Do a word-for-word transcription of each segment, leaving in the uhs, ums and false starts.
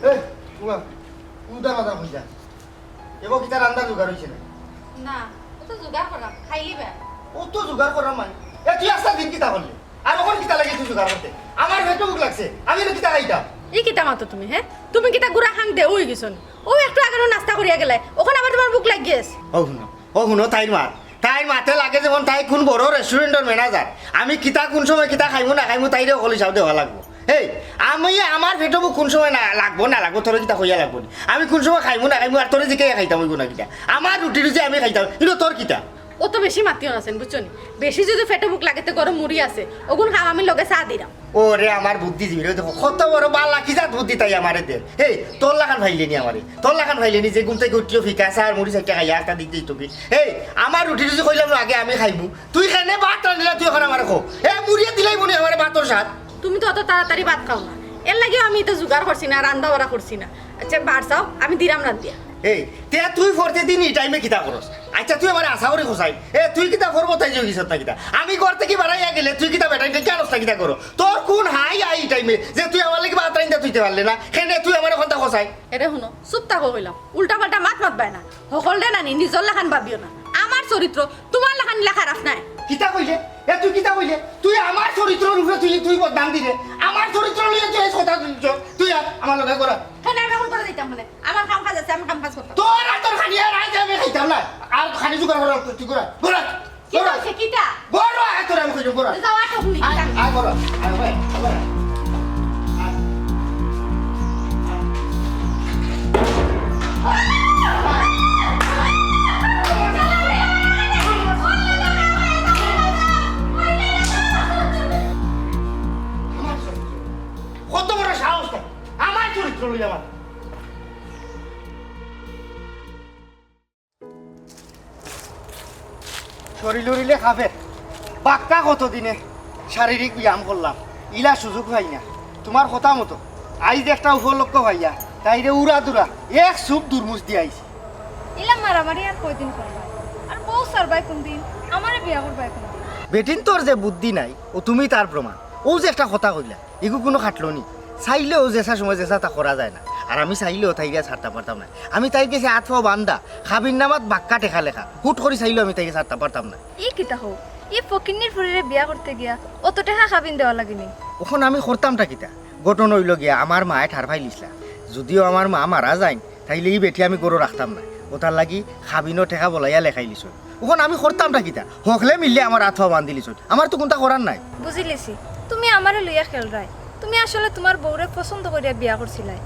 এ, উবা, উদা মাথা কই যা। এবো কিতা রান্দা জোগাড় অইছে না? না, ও তো জোগাড় করাম, খাইলি বে। ও তো জোগাড় করাম মানে। এ, তুই আস্তা দিন কিতা করলি? আর অখন কিতা লাগে তুই জোগাড় করতে? আমার পেটো ভুক লাগছে, আমি অখন কিতা খাইতাম? ই কিতা মাতো তুমি, হে? তুমি কিতা গুড়া খাং দে অই গেছো নি? ও একটু আগে নাস্তা করিয়া গেলায়, অখন আবার তুমার ভুক লাগি গেছে। ও হুনো, ও হুনো, তাইর মাত। তাইর মাতে লাগে যেমন তাই কুন বড় রেস্টুরেন্টর ম্যানেজার। আমি কিতা কুন সময় কিতা খাইমু না খাইমু তাইরে হকল হিসাব দেওয়া লাগবো। এই, আমি আমার পেটো ভুক কুন সময় না লাগবো না লাগবো, তোরে কিতা কইয়া লাগবো নি? আমি কুন সময় খাইমু না খাইমু আর তোরে জিকাইয়া খাইতাম অইবো না কিতা? আমার রুটি রুজি আমি খাইতাম, ইনো তোর কিতা? অত বেশি মাতিও না সেন, বুঝছো নি? বেশি যুদি পেটো ভুক লাগে তে গরম মুড়ি আছে, অগুন খাও, আমি লগে চা দিরাম। ওরে আমার বুদ্ধি জীবী রে, দেখো কত বড় বালা কি জাত বুদ্ধি তাই আমারে দের। এই, তোর লাখান পাইলে নি আমারে, তোর লাখান পাইলে নি যে ঘুম থাকি উঠিও ফিকা চা আর মুড়ি চাইরটা খাইয়া আস্তা দিক দিক তুমি। এই, আমার রুটি রুজি কইলাম না আগে আমি খাইমু, তুই কেনে ভাত রান্ধিলা তুই অখন আমারে কো। এ, মুড়িয়ে দিলাই মনে আমারে ভাতর স্বাদ। তুমি তো অত তাড়াতাড়ি ভাত খাও না, এরলাগিউ আমি ইতা জোগাড় করছি না, রান্দা বাড়া করছি না। আচ্ছা, বার চাও, আমি দিরাম রান্দিয়া। এই, তে তুই পরতে দিন ই টাইমে কিতা করস? আচ্ছা, তুই আমারে আশা করি খোঁজাই। এ, তুই কিতা করবো তাই যে গেছত না কিতা? আমি ঘর থাকি বারাইয়া গেলে তুই কিতা বেটাইন থাকি আনস না কিতা করো? তোর কুন হাই আই ই টাইমে যে তুই আমার লাগি ভাত রান্দা তুইতে পারলে না? কেনে তুই আমারে কথা খোঁজাই? এরে হুনো, চুপ থাকো কইলাম। উল্টা পাল্টা মাত মাতবায় না। হকলরে নানি নিজর লাখান ভাবিও না। আমার চরিত্র তুমার লাখান ইলা খারাপ নায়। কিতা কইলে? এ, তুই কিতা কইলে? তুই আমার চরিত্রর উপরে তুই, তুই বদনাম দিলে। আমার চরিত্র লইয়া তুই এই কথা তুলছস। তুই আয়, আমার লগে ঘরো আয়। কেনে আমি অখন ঘরো যাইতাম মানে? আমার কাম কাজ আছে, আমি কাম কাজ করতাম। তোর আর তোর খানি আর আইজ আমি খাইতাম না। আর খানি জোগাড় করা লাগতো, তুই ঘরো আয়। ঘরো আয়। ঘরো আয়। কিতা অইছে, কিতা? ঘরো আয়, তোরে আমি কইলাম, ঘরো আয়। যাও, আটো হুনি, আয়, কিতা? আয়, ঘরো আয়। আয়, ভাই, আয়, ভাই। আয়। আমার চরিত্র। কত বড় সাহস তার? আমার চরিত্র লইয়া আমার শরীল উরিলে খাবে। বাক্কা কতদিনে শারীরিক ব্যায়াম করলাম, ইলা সুযোগ পাই না। তুমার কথা মতো আইজ একটা উপলক্ষ পাইয়া তাইরে উড়া দুরা এক সুপ দুরমুশ দিয়া আইছি। ইলা মারামারি আর কয়দিন করবায়? আর বউ ছাড়বায় কুনদিন? আমারে বিয়া করবায় কুনদিন? বেটিন্তর যে বুদ্ধি নাই, অউ তুমি তার প্রমাণ। অউ যে একটা কথা কইলা, ইগু কুনু খাটলো নি? চাইলেও যেছা সময় যেছা তা করা যায় না। আর আমি চাইলেও তাইরে ছাড়তাম পারতাম না। আমি তাইর গেছে আত পাও বান্ধা, কাবিননামাত বাক্কা টেকা লেখা। হুট করি চাইলেও আমি তাইরে ছাড়তাম পারতাম না। ই কিতা কও? ই ফকিন্নির ফুরিরে বিয়া করতে গিয়া অত টেকা কাবিন দেওয়া লাগে নি? অখন আমি করতামটা কিতা? ঘটনা অইলো গিয়া, আমার মায়ে ঠার পাইলিছলা। যুদিও আমার মা মারা যাইন, তাইলে ই বেটি আমি ঘরো রাখতাম না। অতার লাগি কাবিনর টেকা বলাইয়া লেখাইলিছইন। অখন আমি করতামটা কিতা? হকলে মিললে আমার আত পাও বান্ধিলিছইন। আমার তো কুন্তা করার নাই। বুঝিলিছি, তুমি আমারে লইয়া খেলরায়। তুমি আসলে তুমার বউরে পছন্দ করিয়া বিয়া করছিলায়।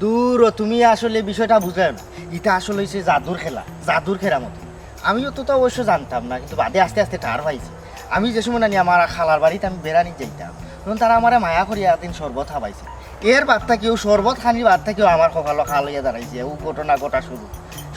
দুরো, তুমি আসলে বিষয়টা বুঝরায় না। ইতা আসলে অইছে জাদুর খেলা, জাদুর কেরামতি। আমিও তো তা অবশ্য জানতাম না, কিন্তু বাদে আস্তে আস্তে ঠার পাইছি। আমি যে সময় নানি আমার খালার বাড়িত আমি বেড়ানিত যাইতাম, তখন তারা আমারে মায়া করিয়া একদিন শরবত খাবাইছে। এর বাদ থাকিও, শরবত খানির বাদ থাকিও আমার কপালো কাল অইয়া দাঁড়াইছে। অউ ঘটনা ঘটা শুরু।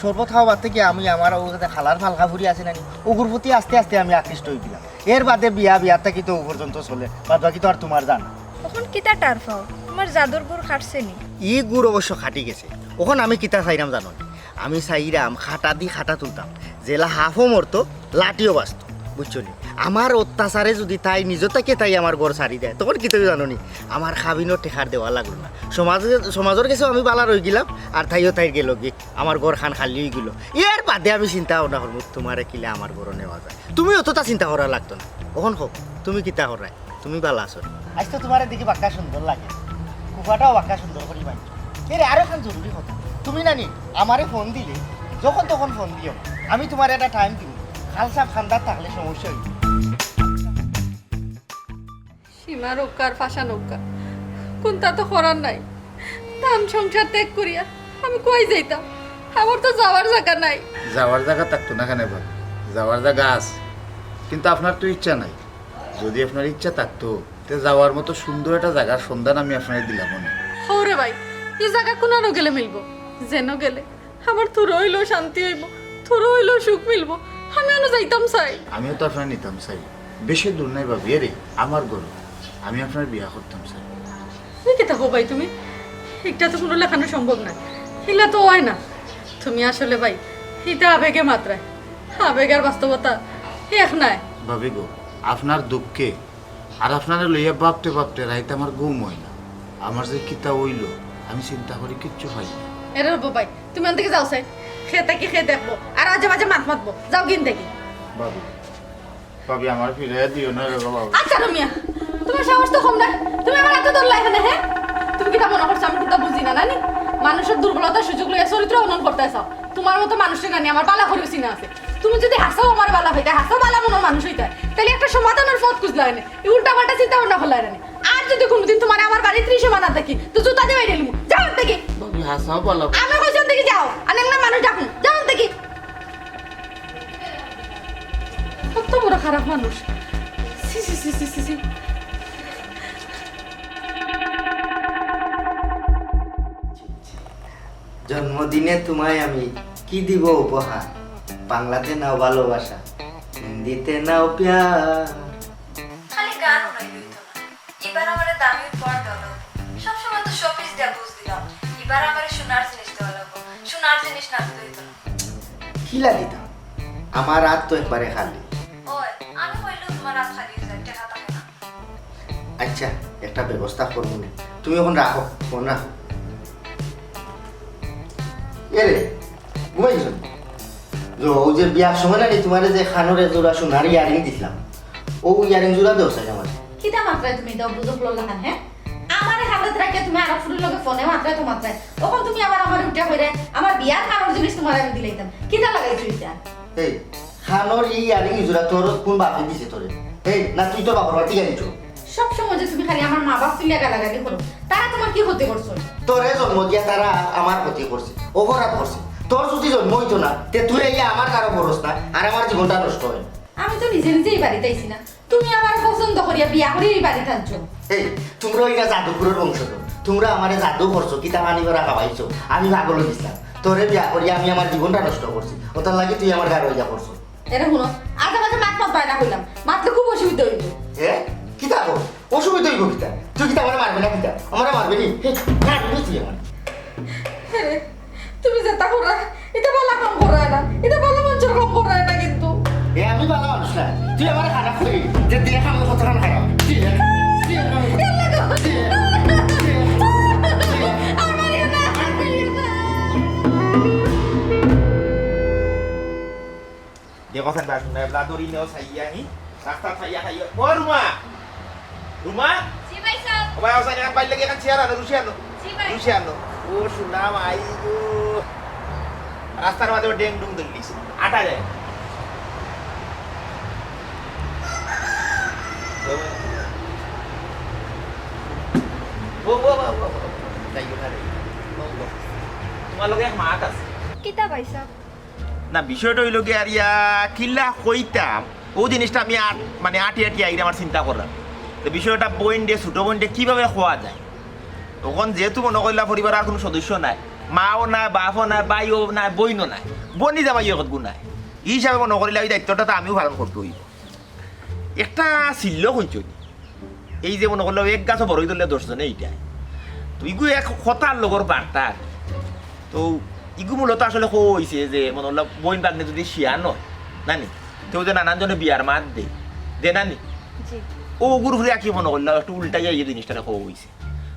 শরবত খাওয়া বাদ থাকি আমি আমার অউ যে খালার ফালকা ফুরি আছে নানি, অগুর প্রতি আস্তে আস্তে আমি আকৃষ্ট অইগেলাম। এর বাদে বিয়া, বিয়ার থাকি তো অউ পর্যন্ত চলে, বাদ বাকি তো আর তুমার জানা। অখন কিতা ঠার পাও? তুমার জাদুর গুড় খাটছে নি? ই গুড় অবশ্য খাটি গেছে। অখন আমি কিতা চাইরাম জানো নি? আমি চাইরাম খাটা দি খাটা তুলতাম, যেলা হাফও মরতো, লাঠিও বাজতো, বুঝছো নি? আমার অত্যাচারে যুদি তাই নিজর থাকি তাই আমার ঘর ছাড়ি দেয়, তখন কিতা অইবো জানো নি? আমার কাবিনর টেকার দেওয়া লাগলো না। সমাজে, সমাজর গেছেও আমি বালা রইগেলাম, আর তাইও তাইর গেলোগি, আমার ঘরখান খালি অইগেলো। এর বাদে আমি চিন্তা ভাবনা করমু, তুমারে কিলা আমার ঘরো নেওয়া যায়। তুমি অততা চিন্তা করা লাগতো না। অখন কও, তুমি কিতা কররায়? তুমি বালা আছো? আইজ তো তুমারে দেখি বাক্কা সুন্দর লাগে, কুফাটাও বাক্কা সুন্দর করি বানছো। এরে, আরো খান জরুরি কথা, তুমি নানি আমারে ফোন দিলে, যখন তখন ফোন দিও, আমি তুমারে একটা টাইম দিমু। কাল সাফ খান্দাত থাকলে সমস্যা অইবো। সীমা রক্ষার ফাঁসা নৌকা, কুন্তা তো করার নাই। তান সংসার ত্যাগ করিয়া আমি কই যাইতাম? আমার তো যাওয়ার জাগা নাই। যাওয়ার জাগা থাকতো না কেনে বাবা? যাওয়ার জাগা আছে, কিন্তু আপনার তো ইচ্ছা নাই। যুদি আপনার ইচ্ছা থাকতো, তে যাওয়ার মতো সুন্দর একটা জাগার সন্ধান আমি আপনারে দিলাম অনে। হউরে ভাই, ই জাগা কুনানো গেলে মিলবো? যেনো গেলে আমার থুড়া অইলেও শান্তি অইবো, থুড়া অইলেও সুখ মিলবো। আমি অনো যাইতাম চাই। আমিও তো আপনারে নিতাম চাই। বেশি দূর নায় ভাবি, এরে, আমার ঘরো। আমি আপনারে বিয়া করতাম চাই। ই কিতা কও ভাই তুমি? ইটা তো কুনু লাখানো সম্ভব নায়। ইলা তো অয় না। তুমি আসলে ভাই, ইতা আবেগে মাতরায়। আবেগ আর বাস্তবতা এক নায়। ভাবি গো, আপনার দুঃখে আর আপনারে লইয়া ভাবতে ভাবতে রাইত আমার ঘুম অয় না। আমার যে কিতা অইলো, আমি চিন্তা করি কিচ্ছু পাই না। এরে রব ভাই, তুমি অন থাকি যাও চাই। কে থাকি কে দেখবো, আর আজে বাজে মাত মাতবো। যাও গিন থাকি। ভাবি, ভাবি, আমারে ফিরাইয়া দিও না রে গো ভাবি। আচ্ছা রুমিয়া, তুমার সাহস তো কম না। তুমি আমার আতো ধরলায় কেনে, হে? তুমি কিতা মনো করছো আমি কিতা বুঝি না, নানি? মানুষর দুর্বলতার সুযোগ লইয়া চরিত্র হনন করতায় চাও। তুমার মতো মানুষরে নানি আমার বালা করি চিনা আছে। তুমি যুদি হাছাউ আমারে বালা পাইতায়, হাছাউ বালা মনর মানুষ অইতায়, তাইলে একটা সমাধানর পথ খুজলায় নে। ই উল্টা পাল্টা চিন্তা ভাবনা করলায় নে। আর যুদি কুনুদিন তুমারে আমার বাড়িত ত্রিশ মানা দেখি, তো জুতা দি বাইরে নিমু। যাও অন থাকি। ভাবি, হাছাউ বালা। আমি কইছি অন থাকি যাও। আর এমনে মানুষ ডাকমু। যাও অন থাকি। কত বড় খারাপ মানুষ। ছি, ছি, ছি, ছি, ছি, ছি। জন্মদিনে তোমায় আমি কি দিব উপহার? বাংলাতে নাও ভালোবাসা, হিন্দিতে নাও প্যার। খালি গান হুনাইলে অইতো না। এবার আমারে দামি উপহার দেওয়া লাগবো। সবসময় তো শোপিস দিয়া দোষ দিলাম। এবার আমারে সোনার জিনিস দেওয়া লাগবো। সোনার জিনিস না দিলে অইতো না। কিলা দিতাম? আমার আত তো একবারে খালি। ওই, আমি কইলেও তুমার আত খালি অই যায়, টেকা থাকে না। আচ্ছা, একটা ব্যবস্থা করমু নে। তুমি অখন রাখো, ফোন রাখো। এরে, ঘুমাই গেছো নি? ও যে বিয়ার সময় না নি তুমারে যে কানর এক জোড়া সোনার ইয়ারিং দিছলাম, অউ ইয়ারিং জোড়া দেও চাই আমারে। কিতা মাতরায় তুমি ইতা বুজুর্গ লাখান, হে? আমারে কান্দাত রাখিয়া তুমি আরক ফুরির লগে ফোনে মাতরায় তো মাতরায়। অখন তুমি আবার আমারে উল্টা কইরায়, আমার বিয়ার কানর জিনিস তুমারে আমি দিলাইতাম। কিতা লাগাইছো ইতা? এই, কানর ই ইয়ারিং জোড়া তোর কুন বাপে দিছে তোরে? এই, না তুই তোর বাপর বাড়ি থাকি আনছো? সব সময় যে তুমি খালি আমার মা বাপ তুলিয়া গালাগালি করো, তারা তুমার কি ক্ষতি করছে? তোরে জন্ম দিয়া তারা আমার ক্ষতি করছে, অপরাধ করছে। তোর যুদি জন্ম অইতো না, তে তুই আইয়া আমার গারো পড়স না, আর আমার জীবনটা নষ্ট অয়। আমি তো নিজে নিজে ই বাড়িত আইছি না, তুমি আমারে পছন্দ করিয়া বিয়া করি ই বাড়িত আনছো। এই, তুমরা অইলা যাদুকরর বংশধর, তুমরা আমারে যাদু করছো, কিতা পানি ভরা খাওয়াইছো, আমি পাগল অই গেছলাম। তোরে বিয়া করিয়া আমি আমার জীবনটা নষ্ট করছি, অতার লাগি তুই আমার গারো ইয়া করছো। এরে হুনো, আজে বাজে মাত মাতবায় না কইলাম, মাতলে খুব অসুবিধা অইবো। হে? কিতা কর? অসুবিধা অইবো কিতা? তুই কিতা আমারে মারবে না কিতা? আমারে মারবে নি? হে, মারবে নি তুই আমারে? এরে, তুমি যেতা কররায়, ইতা ভালা কাম কররায় না, ইতা ভালা মানষর কাম কররায় না কিন্তু। এ, আমি ভালা মানুষ না, তুই আমারে খারাপ কইলি, যে দেখ আমি কতখান খারাপ। দেখ, দেখ আমি, দেখ, দেখ, দেখ, দেখ। দেখো সেন বাসন নাই, এবলা দড়ি নেও, চাইয়া হি। রাস্তাত চাইয়া খাইও। ও রুমা! রুমা! জি ভাইসাব। ও ভাই, ওসান এখান বাইর লাগি এখান চেয়ার আনো, রুশি আনো। জি ভাই। রুশি আনো। ও সোনা মাই গো। রাস্তার মাঝে ডেং ডুং দলিস। আটা যায়। ও, ও, ও, ও, ও। যাই হোক, আরে। ও, ও। তুমার লগে এক মাত আছে। কিতা ভাইসাব? না, বিষয়টা অইলো গিয়া আর ইয়া কিলা কইতাম, অউ জিনিসটা আমি আর মানে আটি আটি আইরে আমার চিন্তা করলাম। তো বিষয়টা বইনরে, ছোট বইনরে কিভাবে কওয়া যায়? অখন যেহেতু মনো করলা পরিবারো আর কুনু সদস্য নাই, মাও নাই, বাপও নাই, ভাইও নাই, বইনও নাই, বইনি জামাইও একগু নাই, ই হিসাবে মনো করিলা অউ দায়িত্বটা তো আমিও পালন করতে অইবো। একটা চিল্ল কইছইন, এই যে মনো করলাম এক গাছো বড়ই ধরলে দশ জনে ইটায়। তো ইগু এক কথার লগর বার্তা। তো ইগু মূলত আসলে কওয়া অইছে যে মনো করলাম বইন ভাগ্নে যুদি শিয়ান অয়, নানি, তেউ যে নানান জনে বিয়ার মাত দে, দে নানি? জি। অউ অগুর উপরে আর কি মনো করলাম একটু উল্টাইয়া ই জিনিসটারে কওয়া অইছে।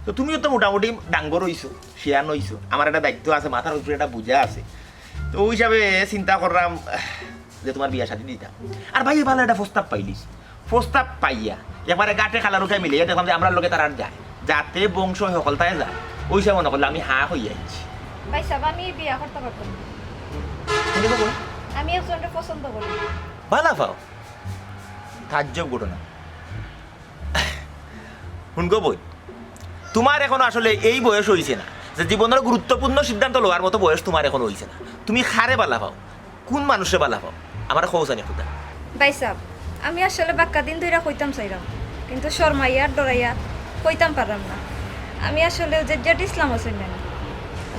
তো তুমিও তো মোটামুটি ডাঙ্গর অইছো, শিয়ান অইছো, আমার একটা দায়িত্ব আছে, মাথার উপরে একটা বুঝা আছে। তো অউ হিসাবে চিন্তা করলাম, যে তুমার বিয়া শাদি দিতাম। আর ভাইয়ে ভালা একটা প্রস্তাব পাইলিছি। প্রস্তাব পাইয়া একবারে গাটে কালার উঠাই মিলাইয়া দেখলাম যে আমরার লগে তারার যায়, যাতে বংশ হকলতায় যায়। অউ হিসাবে মনো করলে আমি হা কইয়া আইছি। ভাইসাব, আমি বিয়া করতাম পারতাম না। কেনে গো বইন? আমি একজনরে পছন্দ করি। ভালা পাও? তাজ্জব ঘটনা। হুন গো বইন, তুমার এখনো আসলে এই বয়স অইছে না যে জীবনর গুরুত্বপূর্ণ সিদ্ধান্ত লওয়ার মতো বয়স তুমার এখনো অইছে না। তুমি কারে ভালা পাও, কুন মানুষরে ভালা পাও, আমারে কও ছাইন একটু। ভাইসাব, আমি আসলে বাক্কা দিন ধইরা কইতাম চাইরাম, কিন্তু শরমাইয়া আর ডরাইয়া কইতাম পাররাম না। আমি আসলে অউ যে জেড ইসলাম আছইন না,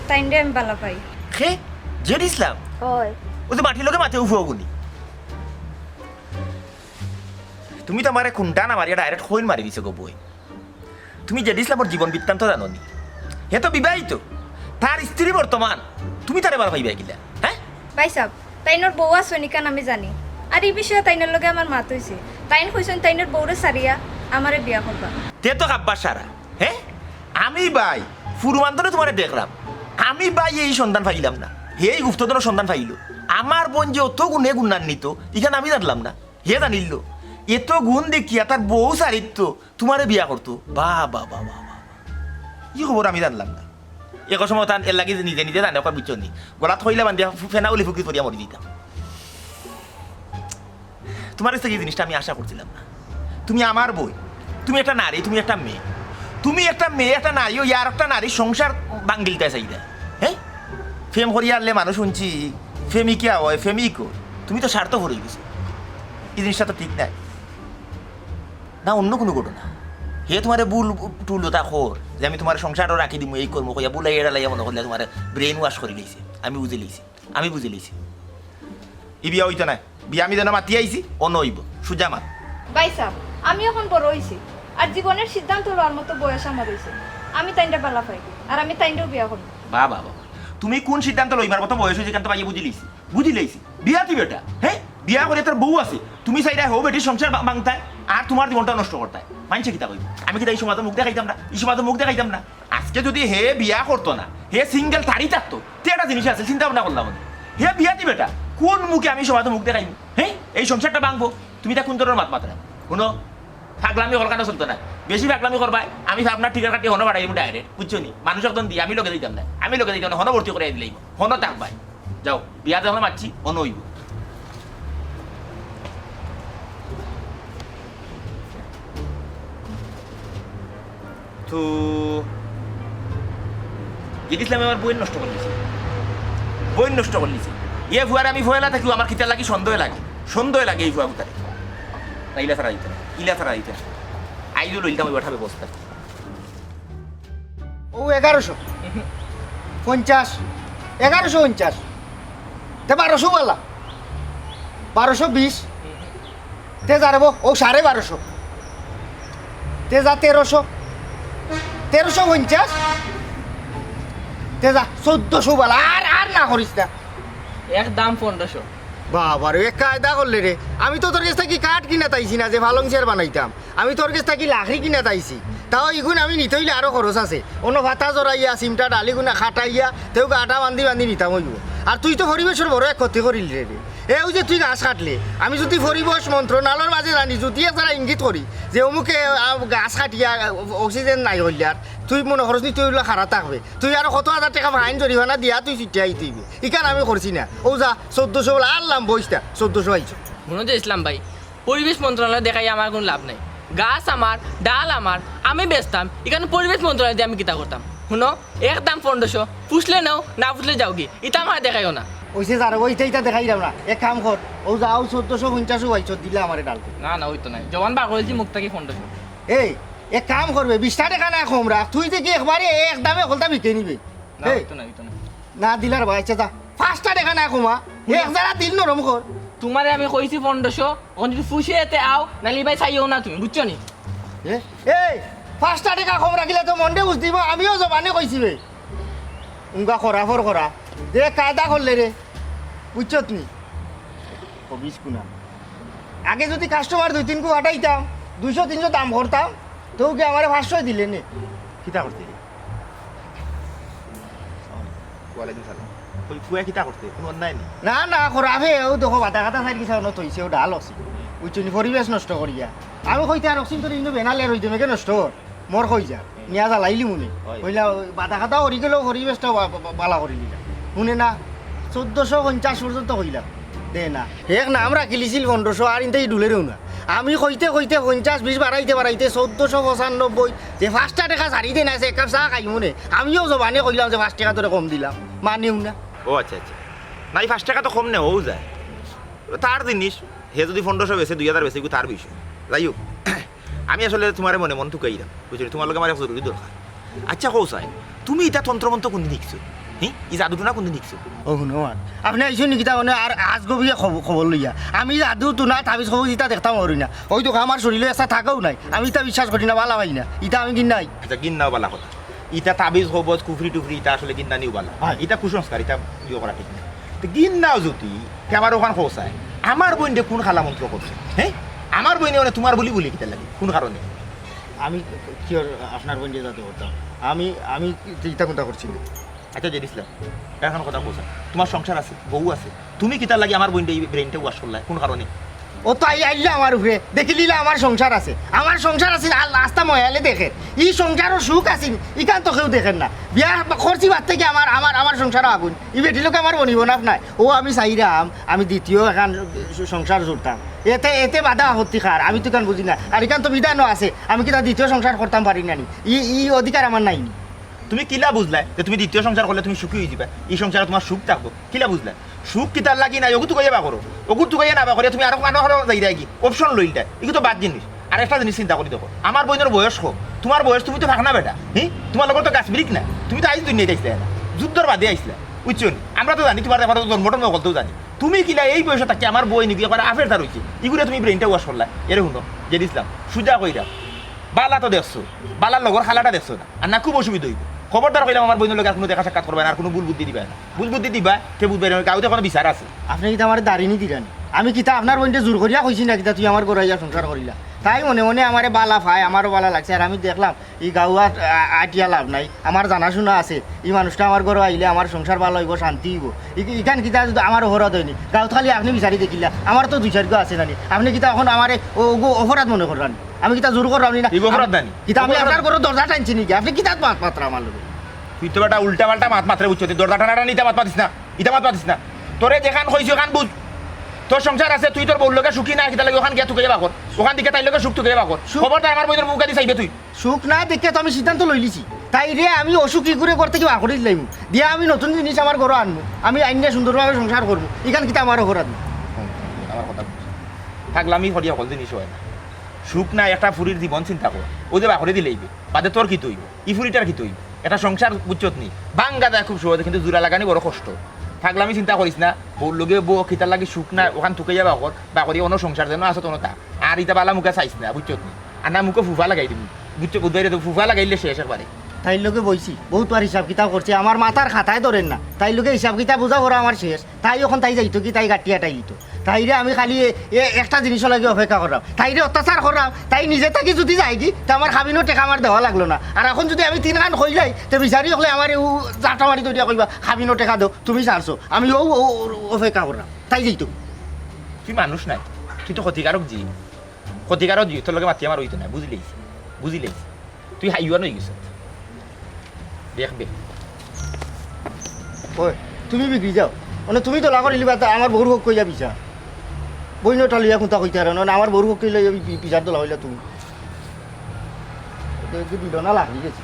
তাইনরে আমি ভালা পাই। কে? জেড ইসলাম? অয়। অউ যে মাটির লগে মাথে উফুয়া গুনি। তুমি তো আমারে কুন্তা না মারিয়া direct কইন মারি দিছো গো বইন। তুমি জেড ইসলামর জীবন বৃত্তান্ত জানো নি? হে তো বিবাহিত, তার স্ত্রী বর্তমান, তুমি তারে ভালা পাইবায় কিলা, হে? ভাইসাব, তাইনর বউ আছইন ইখান আমি জানি, আর ই বিষয়ে তাইনর লগে আমার মাত অইছে। তাইন কইছইন তাইনর বউরে ছাড়িয়া আমারে বিয়া করবা। তে তো খাব্বার সারা, হে? আমি ভাই, পূর্বান্তরে তুমারে দেখরাম, আমি ভাই এই সন্ধান পাইলাম না, হে এই গুপ্তধনর সন্ধান পাইলো। আমার বইন যে অত গুণে গুণান্বিত, ইখান আমি জানলাম না, হে জানিলো। এত গুণ দেখিয়া তার বউ ছাড়িত তুমারে বিয়া করতো। বাহ, বাহ, বাহ, বাহ, বাহ। ই খবর আমি জানলাম না। এক সময় তান এর লাগি নিজে নিজে জানে, কয় বুঝছো নি? গলাত কইলা বান্ধিয়া ফু-, ফেনা উলি ফুকি করিয়া মরি দিতাম। তুমার কাছ থাকি ই জিনিসটা আমি আশা করছিলাম না। তুমি আমার বইন, তুমি একটা নারী, তুমি একটা মেয়ে, তুমি একটা মেয়ে, একটা নারী, অউ আর একটা নারীর সংসার ভাঙ্গিলিতায় চাইরায়। হে, প্রেম করিয়া আনলে মানুষ হুনছি, প্রেমিকা অয়, প্রেমিক অয়। তুমি তো স্বার্থপর অইগেছো। ই জিনিসটা তো ঠিক নায়। না অন্য কুনু ঘটনা। হে তুমারে ভুল টুল অতা কর যে আমি তুমারে সংসারো রাখি দিমু, এই করমু কইয়া ভুলাইয়া ডালাইয়া মনে করলে তুমারে brain wash করিলিছে। আমি বুঝিলিছি, আমি বুঝিলিছি। ই বিয়া অইতো নায়। বিয়া আমি যেন মাতি আইছি, অনো অইবো। সুজা মাত। ভাইসাব, আমি অখন বড় অইছি, আর জীবনের সিদ্ধান্ত লওয়ার মতো বয়স আমার অইছে। আমি তাইনরে বালা পাই, আর আমি তাইনরেউ বিয়া করমু। বাহ, বাহ, বাহ। তুমি কুন সিদ্ধান্ত লইবার মতো বয়স অইছে, ইখান তো ভাইয়ে বুঝিলিছি। বুঝিলিছি। বিয়াতি বেটা, হে? বিয়া করিয়া তার বউ আছে। তুমি চাইরায় হউ বেটির সংসার ভা-, ভাঙতায়, আর তুমার জীবনটা নষ্ট করতায়। মানষে কিতা কইবো? আমি কিতা ই সমাজো মুখ দেখাইতাম না? ই সমাজো মুখ দেখাইতাম না? আজকে যুদি হে বিয়া করতো না, হে single থারি থাকতো, তে একটা জিনিস আছিল, চিন্তা ভাবনা করলাম আমি। হে বিয়াতি বেটা, কুন মুখে আমি সমাজো মুখ দেখাইমু? হে? এই সংসারটা ভাঙবো? তুমি ইতা কুন ধরনর মাত মাতরায়? হুনো, পাগলামি হকলখানো চলতো না। বেশি পাগলামি করবায়, আমি আপনার টিকিট কাটি হনো বাড়াইমু direct, বুঝছো নি? মানুষ একজন দি, আমি লগে যাইতাম না, আমি লগে যাইতাম না, হনো ভর্তি করাই দিলাইমু, হনো থাকবায়। যাও, বিয়া যখন মাতছি, অনো অইবো। তো, জিদ ইসলামে আমার বইন নষ্ট করিলিছে, বইন নষ্ট করিলিছে। ই ফুয়ারে আমি পয়লা থাকিউ আমার কিতার লাগি সন্দেহ লাগে, সন্দেহ লাগে ই ফুয়া গুতারে। না, ইলা ছাড়া দিতে না, ইলা ছাড়া দিতে না। আইজও লইলাম ওই ব্যবস্থা। অউ এগারোশো পঞ্চাশ, এগারোশো পঞ্চাশ, তে বারোশো বালা, বারোশো বিশ, তে যা রেবো, অউ সাড়ে বারোশো, তে যা তেরোশো, তেরোশো পঞ্চাশ, তে যা চৌদ্দশো বালা, আর, আর না করিস না। একদম পনেরোশো। বাবারে, এক কায়দা করলে রে। আমি তো তোর গেছ থাকি কাঠ কিনাত আইছি না যে পালং চেয়ার বানাইতাম, আমি তোর গেছ থাকি লাকড়ি কিনাত আইছি। তাও ইগুন আমি নিতে অইলে আরো খরচ আছে। অনো পাতা জড়াইয়া, চিমটা ডালিগুনা কাটাইয়া, তেউ গাটা বান্ধি বান্ধি নিতাম অইবো। আর তুই তো পরিবেশর বড় এক ক্ষতি করিলি রে। এ, অউ যে তুই গাছ কাটলে, আমি যুদি পরিবেশ মন্ত্রণালয়র মাঝে জানি, যুদি এক জারা ইঙ্গিত করি যে অমুকে, আ, গাছ কাটিয়া, আ, oxygen নাই করিলে, আর তুই মনো করস নি তুই অইলা খাড়া থাকবে? তুই আরো কত হাজার টেকা fine জরিমানা দিয়া তুই ছুটিয়া আইতে অইবো। ইখান আমি করছি না। অউ যা, চৌদ্দশো বালা, আরলাম বইস্তা, চৌদ্দশো আইছো। হুনো যে ইসলাম ভাই, পরিবেশ মন্ত্রণালয় দেখাই আমার কুনু লাভ নাই। গাছ আমার, ডাল আমার, আমি বেচতাম, ইখান পরিবেশ মন্ত্রণালয় দি আমি কিতা করতাম? হুনো, একদম পনেরোশো, পুষলে নেও, না পুষলে যাওগি, ইতা আমারে দেখাইও না। অইছে যা রেবো, ইতা ইতা দেখাইরাম না। এক কাম কর, অউ যা, অউ চৌদ্দশো পঞ্চাশও আইছো, দিলা আমারে ডাল। না, না, অইতো নায়, জবান বার করিলিছি মুখ থাকি পনেরোশো। এই, এক কাম করবে, বিশটা টেকা না কম রাখ, তুই যে কি একবারে এক দামে হকলতা বিকে নিবে। না, এই, অইতো নায়, অইতো নায়। না দিলার ভাই, আচ্ছা যা, পাঁচটা টেকা না কমা, হুনো। এক জারা দিল নরম কর। তুমারে আমি কইছি পনেরোশো, অখন যুদি পুষে এতে আও, নাইলে ভাই চাইও না তুমি, বুঝছো নি? এ, এই, পাঁচটা টেকা কম রাখিলে তো মনরে বুঝ দিবো, আমিও জবানে কইছি বে। উঙ্গা করা ফর করা, যে কায়দা করলে রে, বুঝছত নি? খবিস কুনা। আগে যুদি customer দুই তিনগু আটাইতাম, দুইশো তিনশো দাম করতাম, তেউ কি আমারে পাঁচশো দিলে নে? কিতা করতে রে? ওয়ালাইকুম সালাম। কই ফুয়া কিতা করতে? কুনু অন্যায় নি? না, না, খরাফে, অউ দেখো, বাতা কাতা সাইড কিসা অনো থইছে, অউ ডাল আছে। বুঝছো নি, পরিবেশ নষ্ট করিয়া। আমি কইতে আর অক্সিন তোর ইনো বেনালে রইতে মেঘে নষ্ট অর। মর কই যা, নিয়া জ্বালাইলি মুনে। অয়। কইলা, অউ বাতা কাতা হরি গেলেও পরিবেশটা বা-, বা-, বা-, বালা করিলি না। হুনে না, চৌদ্দশো পঞ্চাশ পর্যন্ত কইলাম। দে না। এক নাম রাখিলিছিল পনেরোশো, আর ইনতে ই ডুলেরেও না। আমি কইতে কইতে পঞ্চাশ বিশ বাড়াইতে বাড়াইতে চৌদ্দশো পঁচানব্বই, যে পাঁচটা টেকা ছাড়ি দে না, সে এক কাপ চা খাইমু নে। আমিও জবানে কইলাম যে পাঁচ টেকা তোরে কম দিলাম, মানেও না। ও আচ্ছা, আচ্ছা। না, ই পাঁচ টেকা তো কম নে, অউ যায়। তার জিনিস, হে যুদি পনেরোশো বেচে, দুই হাজার বেচে, ইগু তার বিষয়। যাই হোক, আমি আসলে তুমারে মনে মনে তুকাইরাম, বুঝছো নি? তুমার লগে আমার এক জরুরি দরকার। আচ্ছা, কও চাই, তুমি ইতা তন্ত্রমন্ত্র কুনদিন শিখছো? হি? ই জাদু টুনা কুনদিন শিখছো? ও হুনো আর, আপনে আইছো নি কিতা মানে আর আজ গবিয়ে খব-, খবর লইয়া? আমি জাদু টুনা তাবিজ কবজ ইতা দেখতাম পারি না। অউ দেখো আমার শরীলো একটা থাকাও নাই, আমি ইতা বিশ্বাস করি না, বালা পাই না, ইতা আমি ঘিন্নাই। আচ্ছা, ঘিন্নাও বালা কথা। ইতা তাবিজ কবজ, কুফরি টুফরি, ইতা আসলে ঘিন্না নিও বালা। হয়। ইতা কুসংস্কার, ইতা ইয়ে করা ঠিক না। তো ঘিন্নাও যুদি, তে আমার অখান কও চাই। আমার বইনরে কুন কালা মন্ত্র করছে? হে? আমার বইনে মানে তুমার বুলি বুলি কিতার লাগি? কুন কারণে? আমি কিওর আপনার বইনরে জাদু করতাম? আমি, আমি ইতা কুন্তা করছি না। আচ্ছা, জেড ইসলাম, এখন কথা কও ছাইন। তুমার সংসার আছে, বউ আছে, তুমি কিতার লাগি আমার বইনরে ই ব্রেইনটা ওয়াশ করলায়? কুন কারণে? ও তো আই-, আইলা আমার উপরে, দেখিলিলা আমার সংসার আছে, আমার সংসার আছে, আল-, আস্তা ময়ালে দেখের। ই সংসারও সুখ আছে, ইখান তো কেউ দেখের না। বিয়া করছি বাদ থাকি আমার, আমার, আমার সংসারও আগুন। ই বেটির লগে আমার বনিব না নাই। ও আমি চাইরাম, আমি দ্বিতীয় এখান সংসার জুড়তাম। এতে, এতে বাধা আপত্তি কার? আমি তো ইখান বুঝি না। আর ইখান তো বিধানও আছে, আমি কিতা দ্বিতীয় সংসার করতাম পারি না নি? ই, ই অধিকার আমার নাই নি? তুমি কিলা বুঝলায় যে তুমি দ্বিতীয় সংসার করলে তুমি সুখী অইযিবায়, ই সংসারে তুমার সুখ থাকবো? কিলা বুঝলায়? সুখ কিতার লাগি নাই, অগু তুকাইয়া বার করো। অগু তুকাইয়া না বার করিয়া তুমি আরো কানো কানো যাইরায়গি, অপশন লইলতায়। ইগু তো বাদ জিনিস। আর একটা জিনিস চিন্তা করি দেখো, আমার বইনর বয়স কম, তুমার বয়স, তুমি তো ফাকনা বেটা, হি? তুমার লগর তো গাছ বিরিক না, তুমি তো আইজ দুনিয়াত আইছলায় না, যুদ্ধর বাদে আইছলায়, বুঝছো নি? আমরা তো জানি তুমার ব্যাপারে, তো জন্ম টন্ম হকলতেও জানি। তুমি কিলা এই বয়সো থাকি আমার বইন ইগু একবারে আফের তার অইছে, ইগুরে তুমি ব্রেইনটা ওয়াশ করলায়? এরে হুনো, জেড ইসলাম, সুজা কইরাম, বালা তো দেখছো, বালার লগর খালাটা দেখছো না, আর না খুব অসুবিধা অইবো। খবরদার কইলাম আমার বইনর লগে আর কুনু দেখা সাক্ষাৎ করবায় না, আর কুনু ভুল বুদ্ধি দিবায় না। ভুল বুদ্ধি দিবায়, তে বুঝবায়, গাঁওত এখনো বিচার আছে। আপনে কিতা আমারে দাড়ি নি দিরা নি? আমি কিতা আপনার বইনরে জোর করিয়া কইছি না কিতা তুই আমার ঘরো আইয়া সংসার করিলা? তাই মনে মনে আমারে বালা পায়, আমারও বালা লাগছে। আর আমি দেখলাম, ই গাঁওত আ-, আটিয়া লাভ নাই, আমার জানাশুনা আছে, ই মানুষটা আমার ঘরো আইলে আমার সংসার বালা অইবো, শান্তি অইবো। ই-, ইখান কিতা যদি আমার অপরাধ অয়নি, গাঁওত খালি আপনে বিচারি দেখিলা, আমার তো দুই চাইরগু আছে নানি। আপনে কিতা এখন আমারে ও-, ওগু অপরাধ মনে কররা নি? আমি কিতা জোর কররাম নি না? ই অপরাধ নানি? কিতা আমি অপরাধ আপনার ঘরো দরজা টানছি নি কিতা? আপনে কিতা মাত মাতরা আমার লগে? তুই তো বেটা উল্টা পাল্টা মাত মাতরে, বুঝছো? তুই দরজা টানাটানি ইতা মাত মাতিস না, ইতা মাত মাতিস না। তোরে যেখান কইছি ওখান বুঝ। তোর সংসার আছে, তুই তোর বউর লগে সুখী না, কিতার লাগি ওখান গিয়া তুকাইয়া বার কর। ওখান থাকি তাইর লগে সুখ তুকাইয়া বার কর। সুখ? খবরদার আমার বইনর মুখেদি চাইবে তুই। সুখ না দেখিয়া তো আমি সিদ্ধান্ত লইলিছি। তাইরে আমি অসুখী করে ঘর থাকি বার করি দিলাইমু। দিয়া আমি নতুন জিনিস আমার ঘরো আনমু। আমি আনিয়া সুন্দরভাবে সংসার করমু। ইখান কিতা আমার অপরাধ নি? আমার কথা বুঝ। পাগলামি করিয়া হকল জিনিস অয় না। সুখ না, একটা ফুরির জীবন চিন্তা কর। অউ যে বার করি দিলাইবে, বাদে তোর কিতা অইবো? ই ফুরিটার কিতা অইবো? একটা সংসার বুঝছত নি? ভাঙ্গা যায় খুব সহজে, কিন্তু জোড়া লাগানি বড় কষ্ট। পাগলামি চিন্তা করিস না, বউর লগে বউ, কিতার লাগি সুখ না, ওখান তুকাইয়া বার কর, বার করি অন্য সংসার যেন আছে তনো তা। আর ইতা বালা মুখে চাইস না, বুঝছত নি? আর না মুখো ফুফা লাগাই দিমু, বুঝছো? বুঝবায়রে তো ফুফা লাগাইলে শেষ একবারে। তাইর লগে বইছি, বউতবার হিসাব কিতাব করছি, আমার মাথার খাতায় ধরের না। তাইর লগে হিসাব কিতাব বুঝা করা আমার শেষ। তাই অখন তাই যাইতো কি, তাই গাটিয়া টাই দিতো। তাইরে আমি খালি এ, এ, একটা জিনিসর লাগি অপেক্ষা কররাম। তাইরে অত্যাচার কররাম, তাই নিজে থাকি যদি যায়গি, তে আমার কাবিনর টেকা আমার দেওয়া লাগলো না। আর অখন যদি আমি তিন খান কইলাই, তে বিচারি অকলে আমারে উ জাটা মারি ধরিয়া কইবা, "কাবিনর টেকা দেও, তুমি ছাড়ছো।" আমি অউ, অউ, অউ অপেক্ষা কররাম। তাই যাইতো। তুই মানুষ নায়, তুই তো ক্ষতিকারক জীব। ক্ষতিকারক জীব, তোর লগে মাতি আমার অইতো নায়, বুঝিলাইছি, বুঝিলাইছি। তুই হাইওয়ান অইগেছত। দেখবে। ওই, তুমি বিগড়ি যাও। মানে তুমি দলা করিলিবা, তা আমার বউর হক কইয়া পিছা। বইনটা লইয়া কুন্তা কইতায় পারো না, আমার বউর হক কইলে ওই পি-, পিছার দলা অইলা তুমি। ওটা একটু দিল না, লাগি গেছে।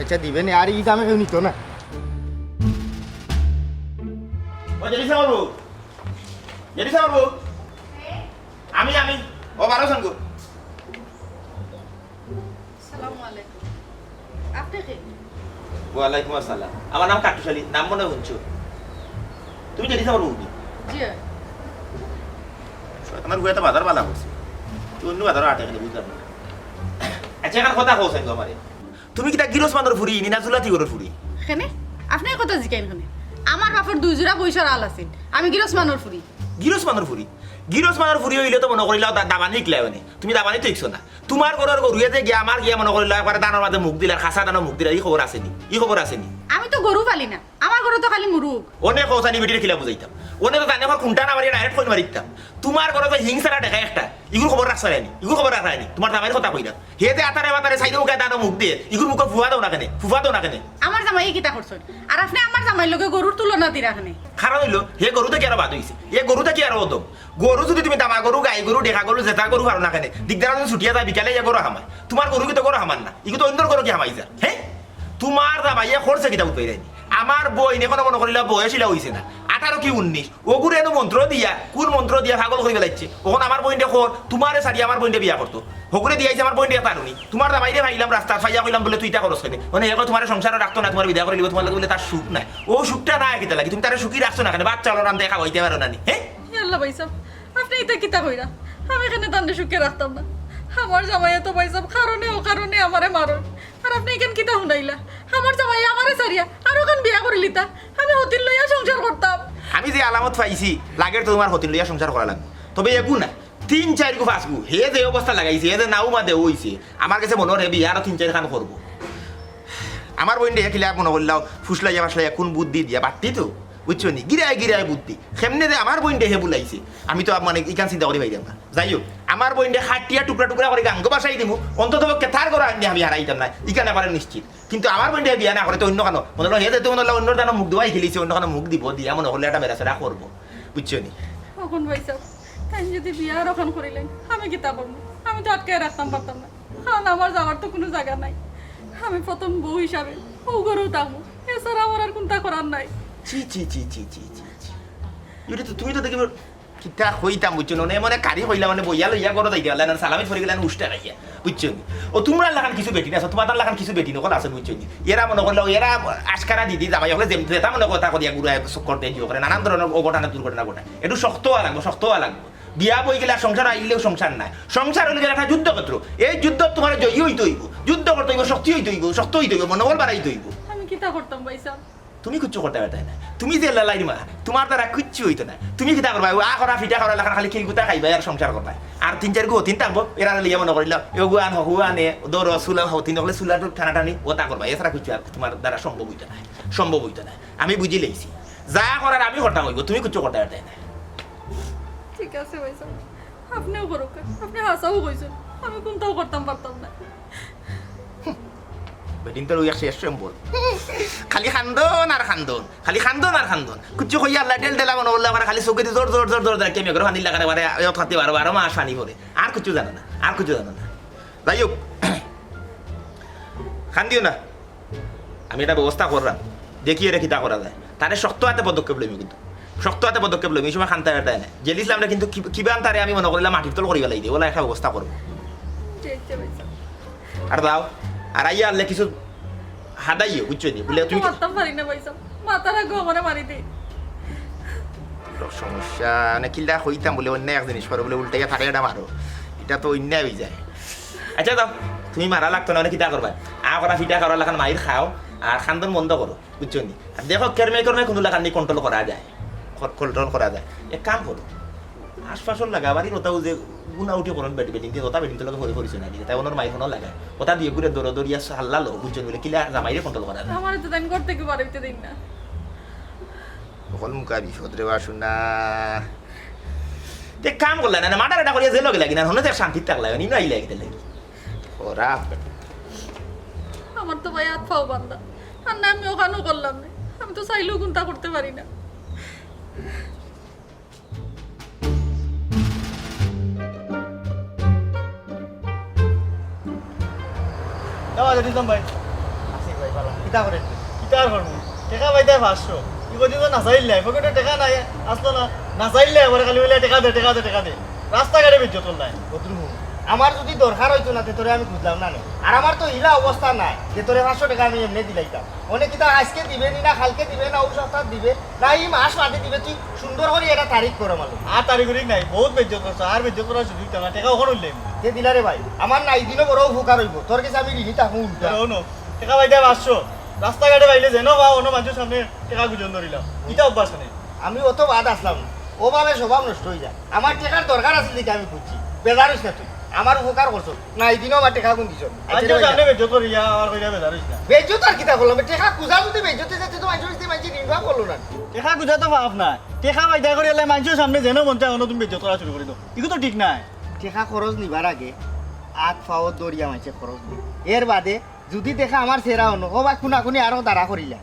আচ্ছা, দিবে নি, আর ই দামে কেউ নিত না। ও, জেডি সাহেব বাবু। জেডি সাহেব বাবু। আমি, আমি। ও, বারো সঙ্গ। আসসালামু আলাইকুম। আপনি কে? ওয়ালাইকুম আসসালাম। আমার নাম কাট্টুশ আলী, নাম মনে হয় হুনছো। তুমি জেডি সাহেব বাবু নি? জি, অয়। শয়তানের হুয়া তো বাজার বালা করছে। তুই অন্য বাজারো আটে কেনে বুঝলাম না। আচ্ছা, এখন কথা কও চাইন তো আমারে। তুমি কিতা গিরস মানর ফুরি নি না জুলাতি ঘরর ফুরি? কেনে? আপনি এই কথা জিকাইন কেনে? আমার বাপর দুই জোড়া বইসর আল আছিল। আমি গিরস মানর ফুরি। গিরস মানর ফুরি? গিরস মানর ফুরি অইলে তো মনো করিলাও দা-, দাবানি হিকলায় অনে। তুমি দাবানি তো হিকছো না। তুমার ঘরর গরুয়ে যে গিয়া আমার গিয়া মনো করিলাও একবারে ধানর মাঝে মুখ দিলার, খাসা ধানো মুখ দিলার, ই খবর আছে নি? ই খবর আছে নি? আমি তো গরু পালি না, আমার ঘরো তো খালি মুরুগ। অনে কও চাইন ই বেটিরে কিলা বুঝাইতাম। অনে তো জানে আমার কুন্তা না মারিয়া direct কইন মারিতাম। তুমার ঘরো যে হিংসাটা দেখায় একটা, ইগুর খবর রাখছো নি? ইগুর খবর রাখছো নি? তুমার জামাইর কথা কইরাম। হে যে আতারে বাতারে চাইরো মুখে ধানো মুখ দে, ইগুর মুখো ফুয়া দেও না কেনে? ফুফা দেও না কেনে? আমার জামাইয়ে কিতা করছইন? আর আপনে আমার জামাইর লগে গরুর তুলনা দিরা কেনে? কারণ অইলো, হে গরু থাকি আরো বাদ অইছে। এ গরু থাকি আরো অদম। গরু যদি তুমি দামা গরু, গাই গরু, ডেকা গরু, যেটা গরু পারো না কেনে, দিগদার অইলে ছুটিয়া যায়, বিকালে ইয়া গরু হামায়। তুমার গরু কিতা গরু হামার না? ইগু তো অন্যর গরু গিয়া হামাই যার। হে? তুমার জামাইয়ে করছে কিতা বুঝবায় নি? আমার বইন এখনো মনো করিলা বয়স ইলা অইছে না। আঠারো কি উনিশ? অগুরে এনো মন্ত্র দিয়া, কুন মন্ত্র দিয়া পাগল করি ফালাইছে। অখন আমার বইনরে কর, তুমারে ছাড়ি আমার বইনরে বিয়া করতো। হগুরে দিয়া আইছে আমার বইনরে পারুনি। তুমার জামাইরে পাইলাম রাস্তাত, পাইয়া কইলাম বুলে, "তুই ইতা করস কেনে?" মানে, হে কয়, "তুমারে সংসারো রাখতো না, তুমারে বিদায় করিলিবো, তুমার লগে বুলে তার সুখ নাই।" অউ সুখটা নাই কিতা লাগি? তুমি তারে সুখী রাখছো না কেনে? বাচ্চা লালন রান্ধে খাওয়াইতে পারো না নি? হে? হে আল্লাহ ভাই সাহেব, আপনে ইতা কিতা কইরা? আমি কেনে তানরে সুখে রাখতাম না। আমার জামাইয়ে তো ভাই সাহেব কারণে অকারণে আমারে মারইন। আর আপনে ইখান কিতা হুনাইলা? আমার জামাইয়ে আমারে ছাড়িয়া আরোখান বিয়া করিলিতা। আমি হতিন লইয়া সংসার করতাম। আমি যে আলামত পাইছি, লাগের তো তুমার হতিন লইয়া সংসার করা লাগবো। তবে এগু না, তিন চাইরগু পাঁচগু, হে যে অবস্থা লাগাইছে, হে যে নাউমা দেও অইছে, আমার গেছে মনো অর হে বিয়া আরো তিন চাইরখান করবো। আমার বইনরে হে কিলা মনো করলাও, ফুসলাইয়া ফাসলাইয়া কোন বুদ্ধি দিয়া, বাট্টি তো, বুঝছো নি? গিরায় গিরায় বুদ্ধি। কেমনে যে আমার বইনরে হে বুলাইছে, আমি তো মানে ইখান চিন্তা করি পাইরাম না। যাই হোক, আমার বইনরে কাটিয়া টুকরা টুকরা করি গাঙ্গো বাসাই দিমু, অন্তত পক্ষে তার ঘরো আনিয়া আমি হারাইতাম না, ইখান একেবারে নিশ্চিত। কিন্তু আমার বইনরে বিয়া না করে তো অন্য কানো, মনে হলো হে যেহেতু মনে হলো অন্যর দানো মুখ দেওয়াই খেলিছে, অন্য কানো মুখ দিব, দিয়া মনে করলে একটা বেড়াচেরা করবো, বুঝছো নি? অখন ভাইসাব, তাইন যদি বিয়া আর অখান করিলাইন, আমি কিতা করমু? আমি তো আটকাইয়া রাখতাম পারতাম না, কারণ আমার যাওয়ার তো কুনু জাগা নাই। আমি প্রথম বউ হিসাবে অউ ঘরো থাকমু, এছাড়া আমার আর কুন্তা করার নাই। ছি, ছি, ছি, ছি, ছি, ছি, ছি। ইটা তো, তুমি তো দেখি, কিতা কইতাম, বুঝছো না? মানে কারি কইলা মানে বইয়া লইয়া ঘরো যাইতে পারলা না, সালামি পড়ি গেলা না, উষ্টা খাইয়া, বুঝছো নি? ও তুমরার লাখান কিছু বেটিন আছে, তুমার লাখান কিছু বেটিন অকল আছে, বুঝছো নি? এরা মনে করলে, এরা আশকারা দিদি জামাই অকলে যেম-, যেটা মনে কথা করিয়া ঘুরায় চক্কর দেয়, ইয়ে করে, নানান ধরনের অঘটনা দুর্ঘটনা ঘটায়। একটু শক্ত হওয়া লাগবো, শক্ত হওয়া লাগবো। বিয়া বই গেলে আর সংসার আইলেও সংসার নাই, সংসার হইলে গেলে একটা যুদ্ধক্ষেত্র। এই যুদ্ধ তুমার জয়ী হইতে হইব, যুদ্ধ করতে হইব, শক্তি হইতে হইব, শক্ত হইতে হইব, মনোবল বাড়াইতে হইব। আমি কিতা করতাম ভাইসাব? তুমি কিচ্ছু করতে পারতায় না, তুমি যে লালাইর মা, তুমার দ্বারা কিচ্ছু হইতো না। তুমি কিতা করবা? ও আ করা ফিটা করা লাখান খালি খিলগুতা খাইবা আর সংসার করবা। আর তিন চাইর গু হতিন থাকবো, এরা লইয়া মনে করিলা, এ গু আন, হগু আনে, দৌড়, চুলা হতিন হলে চুলা টানাটানি, ওটা করবা। এছাড়া কিচ্ছু আর তুমার দ্বারা সম্ভব হইতো না, সম্ভব হইতো না। আমি বুঝি লইছি, যা করার আমি করতাম হইব, তুমি কিচ্ছু করতে পারতায় না। ঠিক আছে ভাইসাব, আপনেও করুক্কা, আপনে হাছাউ কইছইন, আমি কুন্তাও করতাম পারতাম না। বেটিন্তর ওই এক শেষ সম্বল। খালি কান্দন আর কান্দন, খালি কান্দন আর কান্দন। কিচ্ছু কইয়া আল্লাহ ঢেল ঢেলা মনো করলে আমার খালি চউখেদি জোর জোর জোর জোর দেখে মেঘর পানির লাখান এবারে এত খাতে বারো বারো মাস পানি পড়ে। আর কিচ্ছু জানো না, আর কিচ্ছু জানো না। যাই হোক, কান্দিও না, আমি একটা ব্যবস্থা কররাম, দেখি এরে কিতা করা যায়। তারে শক্ত হাতে পদক্ষেপ লইমু কিন্তু, শক্ত হাতে পদক্ষেপ লইমু। এই সময় কান্তা বেটায় না, জেল ইসলামরে কিন্তু কি-, কিবান তারে আমি মনে করিলাম মাটির তল করি ফালাই দিই, ওলা একটা ব্যবস্থা করবো। ঠিক আছে ভাইসাব। আর দাও, আর আইয়া আনলে কিছু হাদাইও, বুঝছো নি? বলে, আমি তো তুমি মারতাম পারি না ভাইসাব, মাথার আগে আমারে মারি দে। বড় সমস্যা, মানে কিলা কইতাম বলে অন্য এক জিনিস করো, বলে উল্টাইয়া ফারে এটা মারো, এটা তো অন্যায় হয়ে যায়। আচ্ছা দাও, তুমি মারা লাগতো না, মানে কিতা করবা? আ করা ফিটা করা লাখান মাইর খাও, আর কান্দন বন্ধ করো, বুঝছো নি? আর দেখো কেরমে কেরমে কুনু লাখান নি control করা যায়, কন-, control করা যায়। এক কাম করো, আশপাশর লাগা বাড়ির ওটাও যে গুনা উঠে করুন বেটি বেটিং দিয়ে, ওটা বেটিং তোর লগে পরে পরিচয় না দিলে, তাই ওনার মাইর ফোনও লাগায়, ওটা দিয়ে ঘুরে দৌড়ো দৌড়িয়া হাল্লা লো, বুঝছো নি? বলে কিলা জামাইরে control করা যায়। আমার তো তাই করতে কি পারবে দিন না। হকল মুখা বিপদ রে বাসু না। তে কাম করলা না, না মার্ডার এটা করিয়া জেলো গেলা কিনা, হনো যে শান্তি থাকলা, নি না আইলা কিতা লাগি? ওরা আমার তো ভাই হাত পাও বান্ধা, আর না আমি অখানও করলাম না, আমি তো চাইলেও কুন্তা করতে পারি না। দাও, আজ দিতাম ভাই। আসি ভাই, ভালো। কিতা করে? কিতা আর করবো? টেকা পাইতে পাঁচশো। ই কদিন তো নাচাইল নাই, পকেটে টেকা নাই, আসলো না। নাচাইল নাই, আবার খালি বলে, "টেকা দে, টেকা দে, টেকা দে।" রাস্তাঘাটে বেইজ্জত করলাই। বদরু, আমার যদি দরকার হইতো না, তে তোরে আমি খুঁজলাম না নে। আর আমার তো ইলা অবস্থা নাই যে তোরে পাঁচশো টেকা আমি এমনি দিলাইতাম। অনেক কিতা আজকে দিবে নি না, কালকে দিবে না, অউ সপ্তাহ দিবে না, ই মাস বাদে দিবে, তুই সুন্দর করি একটা তারিখ কর আমার লগে। আর তারিখ উরিখ নাই, বহুত বেইজ্জত করছো, আর বেইজ্জত করার সুযোগ দিতাম না, টেকা অখন উঠলে। তে দিলা রে ভাই, আমার নাই দিনও বড় উপকার হইব, তোর কাছে আমি ঋণী থাকবো উল্টা। আরে, হুনো, টেকা পাইতে পাঁচশো, রাস্তাঘাটে পাইলে যেন বা অন্য মানুষের সামনে টেকা গুজন ধরিলাম, ইটা অভ্যাস নেই। আমি অত বাদ আসলাম না, অভাবে স্বভাব নষ্ট হয়ে যায়। আমার টেকার দরকার আছে দেখে আমি খুঁজছি, বেজার হইস না তুই, আমার উপকার করছো। না, এই দিনও আমার টেকা গুন দিছো। আচ্ছা, আচ্ছা, রে ভাই। জানে বেইজ্জত করিয়া আমার কইরা বেজার হইস না। বেইজ্জত আর কিতা করলাম? টেকা খুঁজা যদি বেইজ্জতে যাইতে তো মানুষের সাথে মানুষের ঋণ ভাগ করলো না। টেকা খুঁজা তো পাপ না। টেকা বায়দা করি এলাই মানুষের সামনে যেন মন চায় অন্য তুমি বেইজ্জত করা শুরু করে দাও। ইগু তো ঠিক নাই। টেকা খরচ নিবার আগে আত পাও দরিয়া মাইছে খরচ নি। এর বাদে যদি দেখা আমার সেরা অন্য, ও বা খুনাখুনি আরো দাঁড়া করিলা।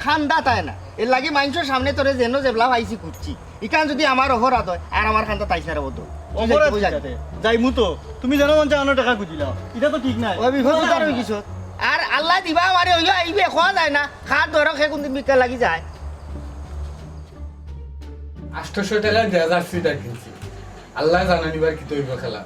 খান্দা তাই না। এর লাগি মানুষের সামনে তোরে যেন যেবলা পাইছি খুঁজছি। ইখান যদি আমার অপরাধ হয়, আর আমার খান্দা তাই সারা বদল। অপরাধ কিতাতে? যাইমু তো। তুমি যেন মন চায় অন্য টেকা খুঁজিলাও। ইটা তো ঠিক নাই। ওই বিপদ উদ্ধার হয়ে গেছো। আর আল্লাহ দিবা আমারে হইলো আইবে, খোয়া যায় না। খাত ধরো খে কোনদিন বিকাল লাগি যায়। আটশোশো টেকা দেড় জার্সিটা কিনছি। আল্লাহ জানে নিবার কিতা অইবো খেলা।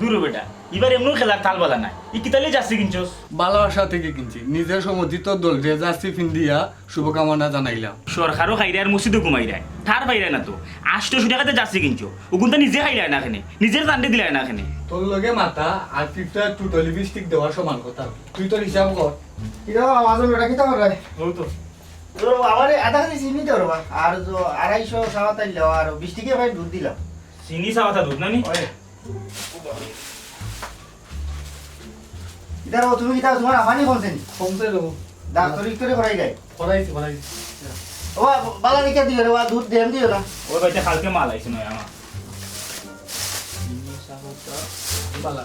দূর বেটা, ইবার এমনও খেলার তাল বালা নাই। ই কিতালে জার্সি কিনছস? ভালোবাসা থেকে কিনছি। নিজের সমর্থিত দলরে জার্সি পিন্দিয়া শুভকামনা জানাইলাম। সরকারও খাইরায় আর মসজিদও ঘুমাইরায়। ঠার পাইরায় না তো। আটশোশো টেকাতে জার্সি কিনছো। অগুনতা নিজে খাইলায় না কেনে। নিজের জানরে দিলায় না কেনে। তোর লগে মাতা আর ফিফটা টুটো লিপস্টিক দেওয়ার সমান কথা। তুই তোর হিসাব কর। কিরে বাবা, মাজন বেটা কিতা কররে? ও তো। তোর বাবারে আধা কেজি চিনি দে রে বাবা। আর তো আড়াইশো চাওয়াত আইলো, আর বিশ টেকা ভাই দুধ দিলাম। চিনি চাওয়াতা দুধ না নি? ওই। ইতার ও তুমি কিতা তোমার আফানি কমছে নি? কমছে রে। ডাক্তারি করে করাই যায়। করাইছি, করাইছি। ও বা-, বালা দিকে দিও রে, বা দুধ দেন দিও না। ওই বাড়িতে কালকে মাল আইছে নয় আমার। বালা।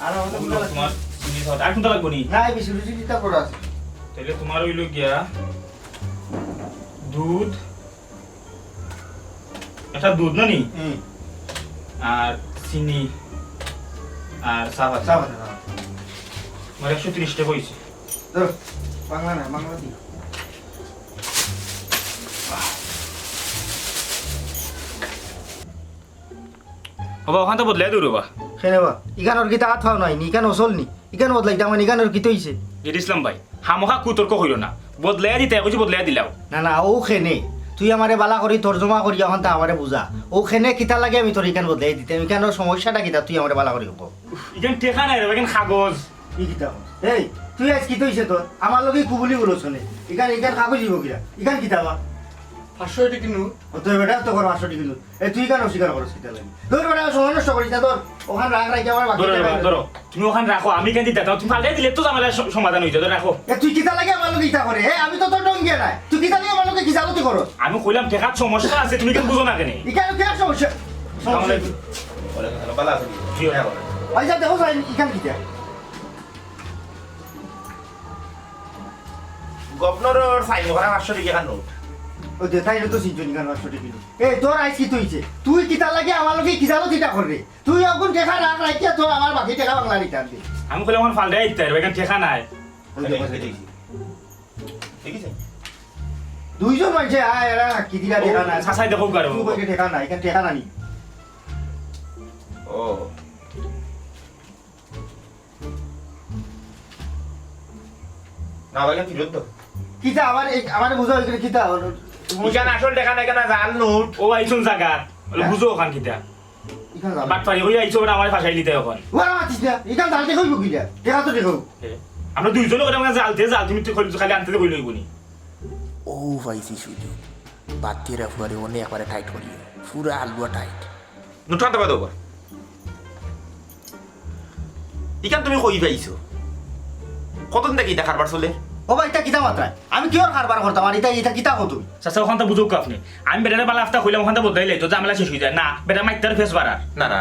আর আমাদের ওগুলো তোমার চিনি খাওয়া, আর কোনটা লাগবো নি? না, এই বেশি রুটি দিতে করে আছে। তাহলে তোমার হইলো গিয়া দুধ, একটা দুধ না নি? হুম। আর চিনি আর চা পাতা। চা পাতা, হ্যাঁ। আমার একশো তিরিশ টাকা হইছে। ধরো, বাংলা না, বাংলা দিও। ও বা, ওখান তো বদলাই দৌড়ো বা। কেনে বা? ইখানোর কিতা আত পাও নাই নি, ইখান অসল নি, ইখান বদলাইতাম মানে ইখানোর কিতা হইছে? গিরি ইসলাম ভাই, হামোখা কুতর্ক কইরো না। বদলাইয়া দিতে কইছি, বদলাইয়া দিলাও। না, না, ও কেনে। তুই আমারে বালা করি তর্জমা করি, এখন তা আমারে বুঝা। ও কেনে কিতা লাগে আমি তোর ইখান বদলাই দিতাম, ইখানোর সমস্যাটা কিতা তুই আমারে বালা করি ক। ইখান টেকা নাই রে, ইখান কাগজ। ই কিতা কস? এই, তুই আইজ কিতা হইছে তোর? আমার লগে কুবুলি বলছ নে। ইখান, ইখান কাগজ দিব কিরা? ইখান কিতা বা? পাঁচশো টেকা নোট। ও তোর বেটা তো কর পাঁচশো টেকা নোট। এ, তুই কেন অস্বীকার করস কিতা লাগি? ধর বেটা, সময় নষ্ট করিস না, ধর। ওখান রাখ, রাখি আমার বাকি ধরো, টাকা ধরো, ধরো। তুমি ওখান রাখো, আমি কেন দিতে? তুমি পাল্টাই দিলে তো ঝামেলা স-, সমাধান হইতো, ধর রাখো। এ, তুই কিতা লাগি আমার লগে ইতা করে? এ, আমি তো তোর ডঙ্গিয়া নাই। তুই কিতা লাগি আমার লগে কিতা লতি করস? আমি কইলাম, টেকার সমস্যা আছে, তুমি কেন বুঝো না কেন? ইখান কি আর সমস্যা? সমস্যা কি? ওয়ালাইকুম আসসালাম, ভালা আছো নি? জি। হ্যাঁ, ভালা। ভাই সাহেব, দেখো সাইন, ইখান কিতা? গভর্নরর সাইন করা পাঁচশো টেকা নোট। ওই যে, তাই তো চিনছো নি, কেন পাঁচশো টেকা নোট? এ, তোর আইজ কিতা হইছে? তুই কিতা লাগি আমার লগে কিতা লতিটা কররে? তুই এখন টেকা রাখ, রাখিয়া তোর আমার বাকি টেকা বাংলা রিটার্ন দে। আমি কইলাম, আমার ফালটা আইতে পারবে, এখানে টেকা নাই। ওই যে, ওই যে, দেখি। দেখিছেন? দুইজন মানষে আয়, এরা কি দিলা ও, টেকা নাই? চাচাই দেখো কারো। তুই কইলে টেকা নাই, এখানে টেকা নাই। ও। না, ভাই, ফিরত দাও। কিতা আবার এই, আমারে বুঝাও, এখানে কিতা? ইখান আসল টেকা না, ইখান জাল নোট। ও, আইছুন জাগাত। বলে, হ্যাঁ? বুঝো ওখান কিতা? ইখান জাল। বাটপারি করি আইছো, ওরা আমারে ফাঁসাই নিতে এখন। ওরা মাতিস না, ইখান জাল টেকা হইব কিতা? টেকা তো টেকা হইব। এ, আমরা দুইজনে করে আমরা জালতে জাল, তুমি তো খালি, খালি আনতে কইলে হইব নি। ও পাইছি সুযোগ। বাতিরা ফুয়ারে অনে একবারে টাইট করিও। পুরা হালুয়া টাইট। নোট আনতে পারো বা? ইখান তুমি কই পাইছো? কতদিন থাকি ইতা কারবার চলে? ও ভাই, ইতা কিতা মাতরায়? আমি কিওর কারবার করতাম? আর ইতা, ইতা কিতা কও তুমি? চাচা, ওখান তো বুঝুক আপনি। আমি বেটারে বালা আফতা কইলাম, ওখান তো বদলাই লাইতো, ঝামেলা শেষ হই যায়। না, বেটা মাইত্তার ফেস বাড়ার। না, না,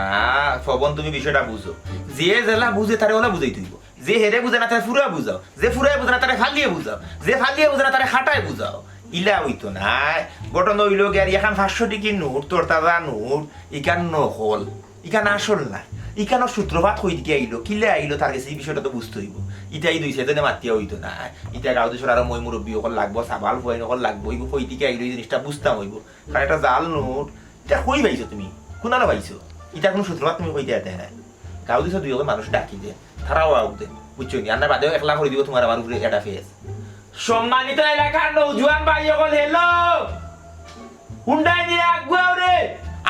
ফবন, তুমি বিষয়টা বুঝো। যে যেলা বুঝে, তারে ওলা বুঝাইতে হইব। যে হেরে বুঝে না, তারে ফুরা বুঝাও। যে ফুরায় বুঝে না, তারে ফালিয়ে বুঝাও। যে ফালিয়ে বুঝে না, তারে খাটায় বুঝাও। ইলা হইতো না। ঘটনা হইল গিয়া, আর ইখান পাঁচশো টেকা নোট, তোর তাজা নোট, ইখান নকল। ইখান আসল নায়। ইখানর সূত্রপাত কই থাকি আইলো, কিলা আইলো, তার গেছে ই বিষয়টা তো বুঝতে হইব। ইটা ই দুই চাইরজনে মাতিয়া হইতো নায়। ইটা গাঁও দেশর আরো ময় মুরব্বি অকল লাগবো, সাবাল ফুয়াইন অকল লাগবো, ইগু কই থাকি আইলো, ই জিনিসটা বুঝতাম হইব। কারণ একটা জাল নোট, ইটা কই পাইছো তুমি? কুনানো পাইছো? ইটা কোনো সূত্রপাত তুমি কইতে আতে নায়। গাঁও দেশর দুই অকল মানুষ ডাকি দে, তারাও আউক দে, বুঝছো নি? আর না বাদেও একলা করি দিব তোমার আমার উপরে এটা ফেস। সম্মানিত এলাকার নৌজোয়ান ভাই অকল, হ্যালো! হুন্ডাই নিয়ে আগুয়াও রে,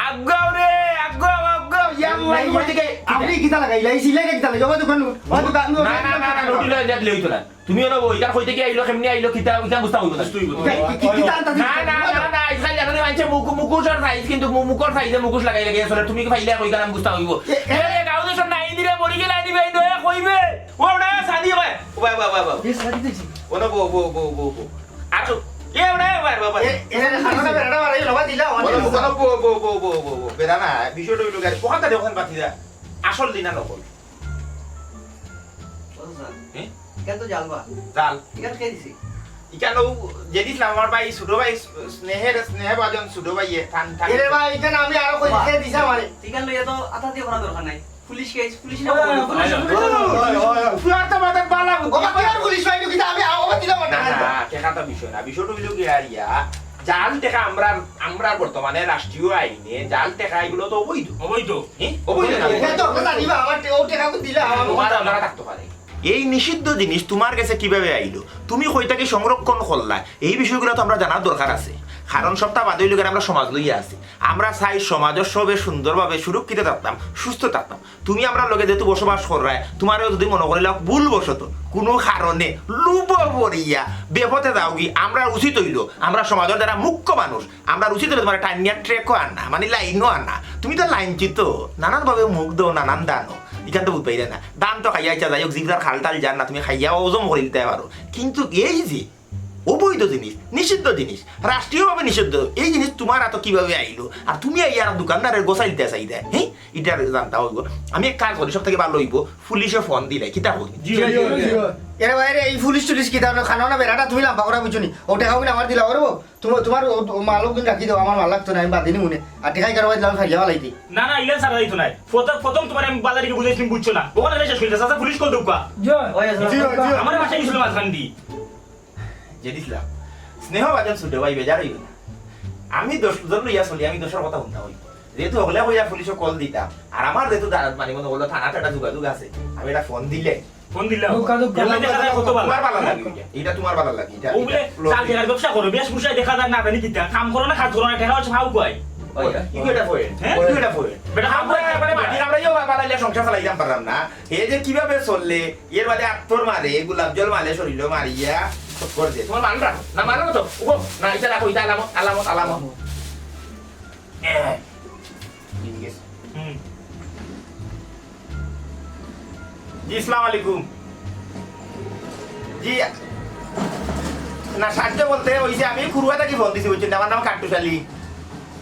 আগুয়াও রে, আগুয়াও, আগুয়াও, ইয়াল্লা, এই, এই, এই, কই থাকি? আপনি কিতা লাগাইলা? এই সিলাই কিতা লাগাইলা? ওই দোকান, ওই দোকান, না, না, না, না, নোট লইয়া দিলে হইতো না। তুমিও না বই, ইখান কই থাকি আইলো, কেমনে আইলো, কিতা, ইখান বুঝতা হইব না। বুঝতে হইব। কি, কি, কি, কিতা আনতা না, না, না, না, ইখান জানো নি মানষে মুখ, মুখোশর সাইজ, কিন্তু মু-, মুখর সাইজে মুখোশ লাগাই লাগাই চলে। তুমি কি পাইলে কই, ইখান বুঝতা হইব। এ, এ, এ, গাঁও দেশর নাই দিলে মরি গেলে আইনি ভাই, নয়া কইবে। ও, ওটা সাদি ভাই। ও ভাই, ভাই, ভাই, ভাই। এ, সাদি দিছি। ও না, বউ, বউ, বউ, বউ, বউ। আর তো, এ, ওটা, ভাই, ভাই, ভাই। এ, এ, খানাটা বেড়াটা বাড়াই, লবা দিলা, আমার ওখানে, ওখানে, বউ, বউ, বউ, বউ, বউ, বউ। বেড়া না, বিষয়টা হইলো, গাড়ি, ওখান থেকে ওখানে পাঠিয়ে দেয়। আসল দিনা নকল। ও স্যার, হ্যাঁ? ইখান তো জাল বা। জাল। ইখান কে দিছে? ইখান ও যে দিছলাম আমার ভাই, ছোট ভাই, স্নেহের, স্নেহভাজন ছোট ভাই, এ, থান, থান। এরে ভাই, ইখান আমি আরো কই বাহ। কে দিছে আমারে? ইখান লইয়া তো আতা দিয়ে করা দরকার নাই। পুলিশ কেস, পুলিশ না ওই, বলো। Police, police, police. ওই, ওই, ওই, তুই আর তো মাথার বালা বুদ্ধি। ও বাবা, কি আর পুলিশ ভাই, কিন্তু আমি আওয়াজ দিলাম না। না, না, টেকা তো বিষয় না। বিষয়টা হইল কি আর ইয়া, জাল টেকা আমরা, আমরা বর্তমানে রাষ্ট্রীয় আইনে জাল টেকা এগুলো তো অবৈধ। অবৈধ। হ্যাঁ? অবৈধ না? এটা তো আমরা জানি বা, আমার টে-, ও টেকা তো দিলে আমার তোমার আপনারা থাকতে পারে। এই নিষিদ্ধ জিনিস তোমার গেছে কিভাবে আইলো? তুমি কই থাকি সংরক্ষণ করলা? এই বিষয়গুলো তো আমরা জানার দরকার আছে। কারণ সবটা বাদে হইল গিয়ে আমরা সমাজ লইয়া আছি। আমরা চাই সমাজের সবে সুন্দরভাবে সুরক্ষিত থাকতাম, সুস্থ থাকতাম। তুমি আমরার লগে যেহেতু বসবাস কররায়, তোমারেও যদি মনে করিলাও ভুলবশত কোনো কারণে লোভ পড়িয়া বেপথে যাওগি, আমরার উচিত হইল, আমরা সমাজের যারা মুখ্য মানুষ, আমরার উচিত হইল তোমার টাইনিয়া ট্র্যাকও আনা, মানে লাইনও আনা। তুমি তো লাইনচ্যুত, নানানভাবে মুখ দেও, নানান দানো। ইখান তো বুঝবায় না। ধান তো খাইয়া আইছা, যাই হোক, জিবরার খাল টাল যার না, তুমি খাইয়া হজম করি দিতে পারো। কিন্তু এই যে অবৈধ জিনিস, নিষিদ্ধ জিনিস, রাষ্ট্রীয়ভাবে নিষিদ্ধ, এই জিনিস তোমার আতো কিভাবে আইলো? আর তুমি আইয়া আর দোকানদারের গোসাইলতে চাই দেয়, হ্যাঁ? ইটার জানতা অইবো। আমি এক কাজ করি, সব থাকি ভালো অইবো, পুলিশে ফোন দিলে, কিতা করি? জি, জি, জি, জি। এরে ভাই রে, এই পুলিশ টুলিশ কিতা অইলো? খানো না বেড়াটা তুমি লাম্বা করা বুঝছো নি? ও টেকা অগুন আমার দিলা, ওরে বউ, তোমার, তোমার ও, ও মাল অগুন রাখি দেও, আমার মাল লাগতো না, আমি বাদে নিমুনে। আর টেকাই কারো ভাই দিলাম, ফারিয়া ফালাইতে। না, না, ইলা ছাড়া দিতো নাই। প্রথম, প্রথম তোমার আমি বাজারে গিয়া বুঝাইছি, তুমি বুঝছো না। ওখানে শেষ হইলে চাচা পুলিশ কল দেউকা। জি, জি, জি। আমার বাসায় গেছিল মাঝখান দি। যে দিছিলাম। স্নেহ বাজান ছোট ভাই, বেজার হইও না। আমি দশ জন লইয়া চলি, আমি দশর কথা শুনতাম হইব। যেহেতু হকলে কইয়া পুলিশে কল দিতাম, আর আমার যেহেতু দা-, মানে মনে করলো থানা টানা যোগাযোগ আছে, আমি এটা ফোন দিলে দুকা, দুকা। এমনি দেখা যায় কত ভালা। তোমার ভালা লাগে এটা, এটা তোমার ভালা লাগে এটা, ও বলে, এটা চাল দেখার ব্যবসা করো, বেশ বুঝাই দেখা যায় না জানি কিতা, কাম করো না, কাজ করো না, টাকা হচ্ছে ফাউ কয়। ওই, কি করে এটা কয়? হ্যাঁ? কি করে এটা কয়? বেটা, আমরা ফাউ কয়। মানে মাটি আমরা ইয়েও বানাইলে সংসার চালাইতাম পারলাম না। হে যে কিভাবে চললে, এর বাদে আত্তর মারে, গোলাপ জল মালে শরীরে মারিয়া, সব করে দে। তোমার মাল রাখো। না, মাল রাখো তো। ও, না, এটা রাখো, এটা আলামত, আলামত, আলামত। এ, ঠিক আছে। হুম। জি, আসসালামু আলাইকুম। জি, না, সাহায্য বলতে ওই যে আমি কুরুয়া থাকি ফোন দিছি, বুঝছেন? আমার নাম কাট্টুশ আলী।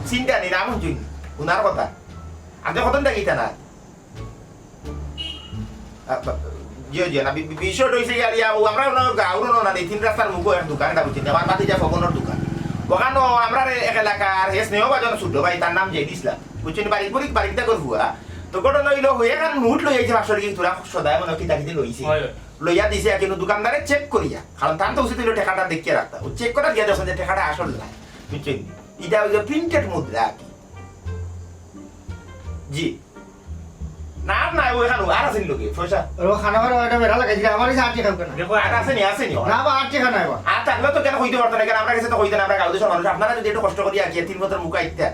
চিন্তা নেই, নাম শুনছেন? উনার কথা। আপনি কতদিন থাকি থানা? আ, বা-, জি, জি, না, বি-, বি-, বিষয়টা হইছে গিয়া, ইয়া, ও, আমরা অনো গাঁওর অনো না, এই তিন রাস্তার মুখো এক দোকান, এটা বুঝছেন, আমার ভাতিজা ফবনর দোকান। ওখানো আমরা রে-, এক এলাকার, হে স্নেহ বাজান ছোট ভাই, তার নাম জেড ইসলাম। বুঝছেন, বাড়ি, বাড়ি, বাড়িতে করবো, হ্যাঁ? তো ঘটনা হইলো, হয়ে এখন মুঠ লই আইছে পাঁচশো টাকা, তোরা সদায় মনে কিতা কিতা লইছে। হয়, হয়। লইয়া দিছে, কিন্তু দোকানদারে চেক করিয়া, কারণ তার তো উচিত হইলো টাকাটা দেখিয়া রাখতা। ও চেক করা গিয়া দেখছেন যে টাকাটা আসল না, বুঝছেন? এটা ওই যে প্রিন্টেড মুদ্রা আর কি। জি। না, না, ওই খানো, আর আছে নি লোকে, পয়সা? ও খানো খানো, এটা বেড়া লাগাইছি, আমার কাছে আর টেকা নাই। দেখো, আর আছে নি, আছে নি? না বা, আর টেকা নাই বা। আর থাকলে তো কেন কইতে পারতো না, কেন আমরা কাছে তো কইতে না, আমরা গাঁও দেশের মানুষ, আপনারা যদি একটু কষ্ট করি আর কি, তিন বছর মুখ আইতে।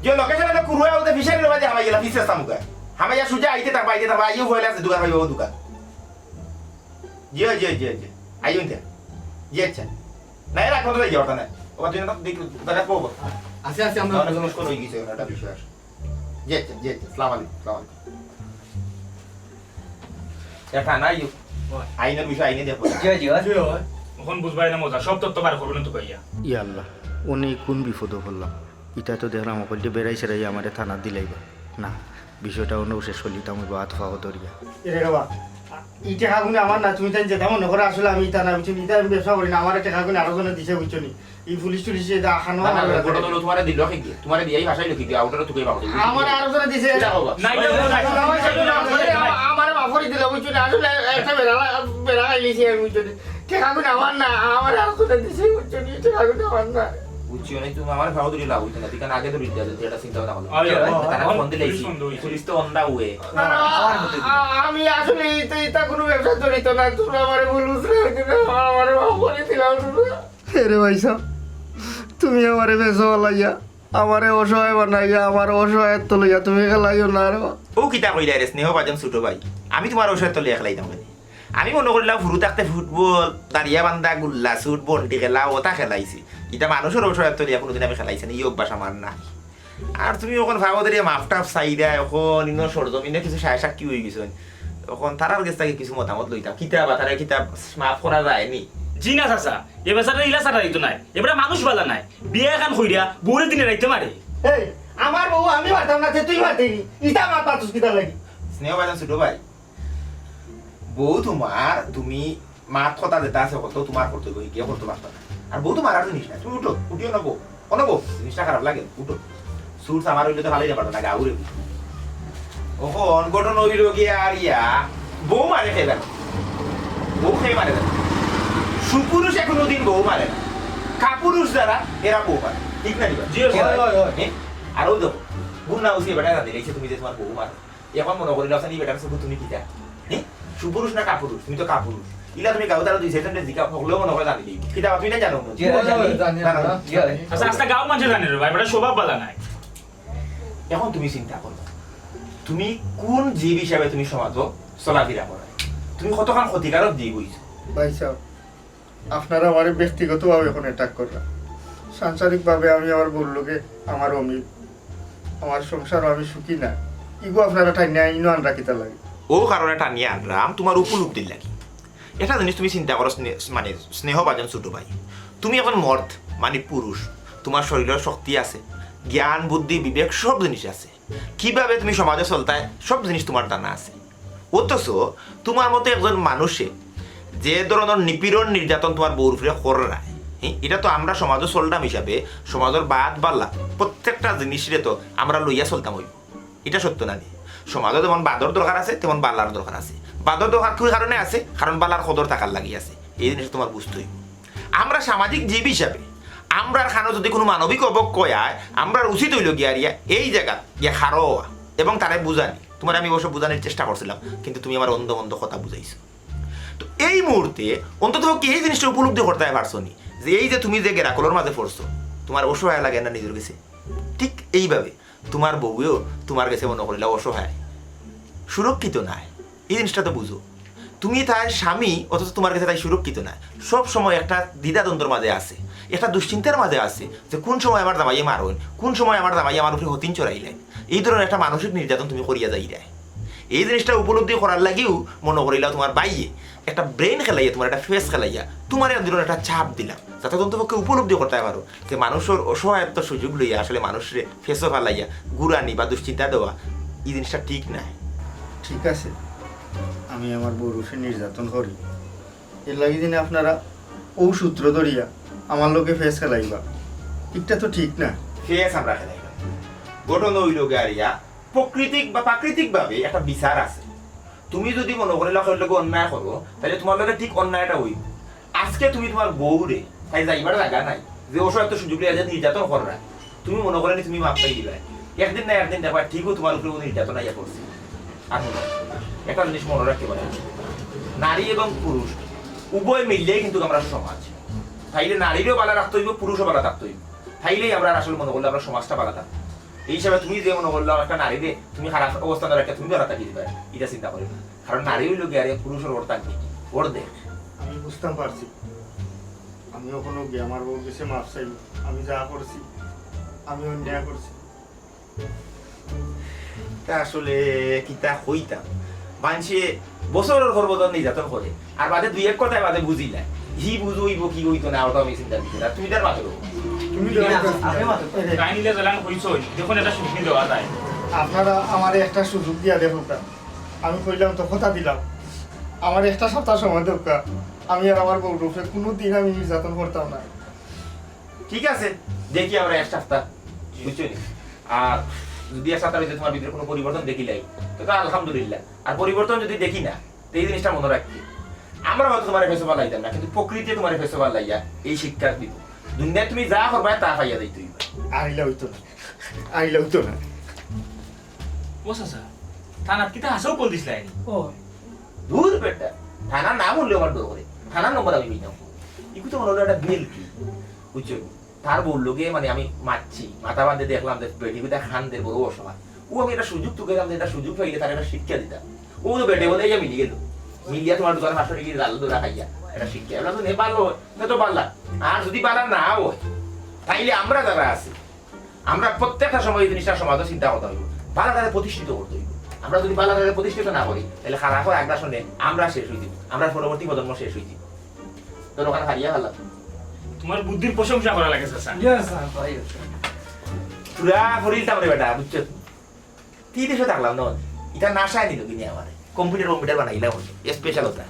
যে লোকেশন এটা কুরুয়া ওদের ফিশারি রোডে হামাই গেলাম, ফিশারি সামুকা। হামাইয়া সুজা আইতে থাকবা, আইতে থাকবা, আইও হইলে আছে, দোকান হইব, দোকান। জি, জি, জি, জি। আইও না। জি, আচ্ছা। না, এরা কোথাও যাই ওটা না। ওটা জন্য তো দেখ-, দেখা করবো। আছে, আছে, আমরা তাহলে তো মুশকিল হয়ে গেছে, ওটা বিষয় আছে। জি, আচ্ছা, জি, আচ্ছা। সালাম আলাইকুম, সালাম আলাইকুম। এটা না, ইউ। ওই। আইনের বিষয় আইনে দেখবো। জি, জি, ওই। জি, ওই। এখন বুঝবায় না মজা, সব তথ্য বার করবো না তো ভাইয়া। ইয়া আল্লাহ, উনি কোন বিপদো পড়লাম? ইটা তো দেখলাম, অকলটি বেড়াই সেড়াই আমারে থানাত দিলাইবা। না, বিষয়টা অন্য শেষ করলি, তা আমি বাদ পাওয়া ধরিয়া। এরে বাবা, ইটা খাগুনি আমার না, তুমি তাই যেটা মনে করো, আসলে আমি ইটা না, বুঝছো নি? ইটা আমি ব্যবসা করি না, আমার একটা খাগুনি আরো জনে দিছে, বুঝছো নি? এই পুলিশ টুলিশ এটা আহানো না, না, আমার না, ব্যাপারে। ঘটনা হলো তোমারে দিল কি? তোমারে দিয়াই ভাষাই লিখি দিও, আউটারে তুকাই বাবা। আমার আরো জনে দিছে। এটা বাবা। না, এটা না, না, না, না, না, না, না। আমার মাফ করে দিল, বুঝছো নি? আসলে একটা বেড়া, বেড়া খাইলিছি আমি, বুঝছো নি? টেকাগুন আমার না, আমার আর কোথায় দিছে, বুঝছো নি? টেকাগুন আমার না। বুঝছি, মানে তুমি আমার ভালো ধরে লাভ হইতো না, তুই কেন আগে ধরে দিতে, তুই একটা চিন্তা ভাবনা করো। আরে, তারা আরে, ফোন দিলে পুলিশ এসি, ফোন দিলে। পুলিশ তো অন্ধা হুয়ে। না, না, আ-, আ-, আমি আসলে ইতা, ইতা কোনো ব্যবসা জড়িত না, তোমরা আমারে ভুল বুঝছো, আমারে মাফ করে দিলাও তোমরা। হে রে ভাই সাহেব, তুমি আমারে বেচো লাইয়া, আমারে অসহায় বানাইয়া, আমার অসহায়ত্ব লইয়া তুমি খেলাইও না রে বা। ও কিতা কইলা রে স্নেহ ভাজন ছোট ভাই, আমি তোমার অসহায়ত্ব লইয়া খেলাইতাম কেনে? আমি মনে করিলাম, হুরু থাকতে ফুটবল, দাঁড়িয়া বান্ধা, গুল্লা, চুট, বন্টি খেলা, ওটা খেলাইছি। ইটা মানুষর অসহায়ত্ব দিয়া কোনোদিন আমি খেলাইছি না, এই অভ্যাস আমার নাই। আর তুমি অখন ভাবো ধরিয়া মাফ টাফ চাইরা, অখন ইনো সরজমিনে কিছু সায় সাক্ষী হয়ে গেছে, অখন তারার গেছ থাকি কিছু মতামত লইতাম, কিতা বা তারা কিতা মাফ করা যায়নি? জি না চাচা, এ বেচারা ইলা ছাড়া দিত নাই, এবারে মানুষ বালা নাই, বিয়া এখান কইরা বউরে দিনে রাইতে মারে। এই, আমার বউ আমি মারতাম না, তে তুই মারতে নি, ইটা আমার পাতুস কিতা লাগি? স্নেহ ভাজন ছোট ভাই, বউ তোমার, তুমি মাত কথা যেটা আছে, কত তোমার কর্তব্য, হিকিয়া করতে পারতো না। আর বউ তো মারার জিনিস না, তুমি উঠো, উঠিও না বউ, কোনো বউ, জিনিসটা খারাপ লাগে, উঠো। সুরস আমার হইলে তো ভালোই না পারতো না, গাউরে। অখন ঘটনা হইল গিয়া আর ইয়া, বউ মারে খেয়ে দেন, বউ খেয়ে মারে দেন। সুপুরুষে কোনোদিন বউ মারে না, কাপুরুষ যারা, এরা বউ মারে, ঠিক না নি বা? জি, হয়, হয়, হয়। হ্যাঁ? আর ও দেখো, গুন্না উসিয়ে বেটা না দিলে, তুমি যে তোমার বউ মারো, এখন মনে করিল, আচ্ছা, নি বেটার চকুত তুমি কিতা? হ্যাঁ? সুপুরুষ না কাপুরুষ? তুমি তো কাপুরুষ। ইলা তুমি গাঁও তারা দুই চাইরজনরে জিকা হকলেও মনে করে জানি দিই। কিতা তুমি না জানো? জি, জানি। জানি, জানি, জানি। জানি। জি, জানি। আচ্ছা, আস্তা গাঁও মানুষে জানে রে ভাই, বেটা স্বভাব বালা নাই। এখন তুমি চিন্তা করো, তুমি কোন জীব হিসাবে তুমি সমাজো চলাফেরা করো? তুমি কতখান ক্ষতিকারক জীব হইছো? ভাই সাহেব, আপনারা আমারে ব্যক্তিগতভাবে এখন অ্যাটাক কররা। সাংসারিকভাবে আমি আমার বউর লগে আমার অমিল, আমার সংসারও আমি সুখী না। ইগু আপনারা টানিয়া ইনো আনরা কিতা লাগি? ও কারণে টানিয়া আনরাম তুমার উপলব্ধির লাগি। একটা জিনিস তুমি চিন্তা করো, স্নে-, মানে স্নেহভাজন ছোট ভাই, তুমি একজন মর্দ, মানে পুরুষ, তুমার শরীরর শক্তি আছে, জ্ঞান, বুদ্ধি, বিবেক সব জিনিস আছে। কিভাবে তুমি সমাজে চলতায় সব জিনিস তুমার জানা আছে। অথচ তুমার মতো একজন মানুষে যে ধরনর নিপীড়ন নির্যাতন তুমার বউর উপরে কররায়, হ্যাঁ, ইটা তো আমরা সমাজো চলতাম হিসাবে সমাজর বাদ বালা প্রত্যেকটা জিনিসরে তো আমরা লইয়া চলতাম অইবো। ইটা সত্য না নি? সমাজো যেমন বাদর দরকার আছে, তেমন বালার দরকার আছে। বাদর দরকার কি কারণে আছে? কারণ বালার কদর থাকার লাগি আছে। এই জিনিসটা তুমার বুঝতে অইবো। আমরা সামাজিক জীব হিসাবে আমরার খানো যদি কোনো মানবিক অবক্ষয় আয়, আমরার উচিত অইলো গিয়া রিয়া এই জাগাত গিয়া খাড়া অওয়া এবং তারে বুঝানি। তুমারে আমি অবশ্য বুঝানির চেষ্টা করছিলাম, কিন্তু তুমি আমারে অন্ধ মন্দ কথা বুঝাইছো। তো এই মুহূর্তে অন্তত পক্ষে এই জিনিসটা উপলব্ধি করতায় পারছো নি যে এই যে তুমি যে গেরাকলর মাঝে পড়ছো, তুমার অসহায় লাগে না নিজর গেছে? ঠিক এইভাবে তুমার বউয়েও তুমার গেছে মনো করিলা অসহায়, সুরক্ষিত নায়। এই জিনিসটা তো বুঝো। তুমি তাইর স্বামী, অথচ তুমার গেছে তাই সুরক্ষিত নায়। সব সময় একটা দ্বিধাদ্বন্দ্বর মাঝে আছে, একটা দুশ্চিন্তার মাঝে আছে যে কোন সময় আমার জামাইয়ে মারইন, কোন সময় আমার জামাইয়ে আমার উপরে হতিন চড়াইলাইন। এই ধরনর একটা মানসিক নির্যাতন তুমি করিয়া যাইরায়। এই জিনিসটা উপলব্ধি করার লাগিউ মনো করিলা তুমার ভাইয়ে একটা brain খেলাইয়া, তুমার একটা face খেলাইয়া, তুমারে এক ধরনর একটা চাপ দিলাম, যাতে অন্তত পক্ষে উপলব্ধি করতায় পারো যে মানুষর অসহায়ত্বর সুযোগ লইয়া আসলে মানুষরে ফেসো ফালাইয়া গুরানি বা দুশ্চিন্তা দেওয়া, এই জিনিসটা ঠিক নায়। ঠিক আছে, আমি আমার বউর উপরে নির্যাতন করি, এর লাগি দিনে আপনারা ও সূত্র ধরিয়া আমার লগে face খেলাইবা, ইটা তো ঠিক না। Face আমরা খেলাইবা। ঘটনা অইলো গিয়া রিয়া, প্রকৃতিক বা প্রাকৃতিকভাবে একটা বিচার আছে। তুমি যদি মনো করিলা কেউর লগে অন্যায় করো, তাইলে তুমার লগে ঠিক অন্যায়টা অইবো। আজকে তুমি তুমার বউরে, তাই যাইবার জাগা নাই, যে অসহায়ত্বর সুযোগ লইয়া যে নির্যাতন কররায়, তুমি মনো করো নি তুমি মাফ পাই দিবায়। একদিন না একদিন দেখবায় ঠিকউ তুমার উপরে ও নির্যাতন আইয়া পড়ছে। আর মনো রাখো, একটা জিনিস মনো রাখতে পারো, নারী এবং পুরুষ উভয় মিললেই কিন্তু আমরা সমাজ। তাইলে নারীরেও বালা রাখতে অইবো, পুরুষও বালা থাকতে অইবো। তাইলেই আমরা আসলে মনো করলে আমরা সমাজটা বালা থাকবো। এই হিসাবে তুমি যে মনো করলাও একটা নারীরে তুমি খারাপ অবস্থানো রাখিয়া তুমি বালা থাকি দিবায়, ইটা চিন্তা করিও না। কারণ নারী অইলো গিয়া রে পুরুষর অর্ধাঙ্গিনী, অর্ধেক। আমি বুঝতাম পারছি, আমি অখনো গিয়া আমার বউর গেছে মাফ চাইমু। আমি যা করছি, আমি অন্যায় করছি। তা আসলে কিতা কইতাম, মানষে বছরর পর বছর নির্যাতন করে, আর বাদে দুই এক কথায় বাদে বুঝিলায়। হি বুঝ অইবো কি অইতো না, ওটা আমি চিন্তা দিছি না। তুমি তার মাত্র তুমি তো আপনি মাত্র। তাই নিলে জেলান কইছো, দেখুন এটা সুযোগ দেওয়া যায়। আপনারা আমারে একটা সুযোগ দিয়া দেখউক্কা। আমি কইলাম তো, কথা দিলাম, আমারে একটা সপ্তাহ সময় দেউক্কা। আমি আর আমার বউর উপরে কুনুদিন আমি নির্যাতন করতাম না। ঠিক আছে, দেখি আমরা এক সপ্তাহ, বুঝছো নি? আর যদি এক সপ্তাহর ভিতরে তুমার ভিতরে কুনু পরিবর্তন দেখিলাই, তো, তো আলহামদুলিল্লাহ। আর পরিবর্তন যদি দেখি না, তো এই জিনিসটা মনো রাখি, আমরা হয়তো তুমারে ফেসো ফালাইতাম না, কিন্তু প্রকৃতিয়ে তুমারে ফেসো ফালাইয়া এই শিক্ষা দিবো। দুনিয়াত তুমি যা করবায় তা পাইয়া যাইতে অইবো। আইলা অইতো না, আইলা অইতো না। ও চাচা, থানাত কিতা হাছাউ কল দিছলায় নি? ও। দূর বেটা, থানার নাম হুনলে আমার ডর করে। থানার নম্বর আমি কইতাম। ইগু তো মনো অইলো একটা বিল কি, বুঝছো? তার বউর লগে মানে আমি মাতছি, মাতা বাদে দেখলাম যে বেটিগুতা কান্দের, বড় অসহায়। ও আমি একটা সুযোগ তুকাইলাম যে একটা সুযোগ পাইলে তারে একটা শিক্ষা দিতাম। ও তো বেটে বলে ইয়া মিলি গেলো, মিলিয়া তুমার দোকানে পাঁচশো টেকা ডাল দৌড়া খাইয়া একটা শিক্ষা। এবার তো নে ভালা অয়, না তো ভালা। আর যদি ভালা না অয়, তাইলে আমরা যারা আছি, আমরা প্রত্যেকটা সময় এই জিনিসটা সমাজে চিন্তা করতে অইবো, ভালাটারে প্রতিষ্ঠিত করতে অইবো। আমরা যদি ভালাটারে প্রতিষ্ঠিত না করি, তাইলে খারাপর আগ্রাসনে আমরা শেষ অই যিমু, আমরার পরবর্তী প্রজন্ম শেষ অই যিবো। তোর ওখানে হারিয়া গেল। তুমার বুদ্ধির প্রশংসা করা লাগে, চাচা। ইয়েস, স্যার, ভাই। পুরা ফরিল তামরে বেটা, বুঝছো? তুই দেশে থাকলাম না, এটা নাশায় নিল কিনে আমারে। কম্পিউটার, কম্পিউটার বানাইলাম, স্পেশাল ওটা।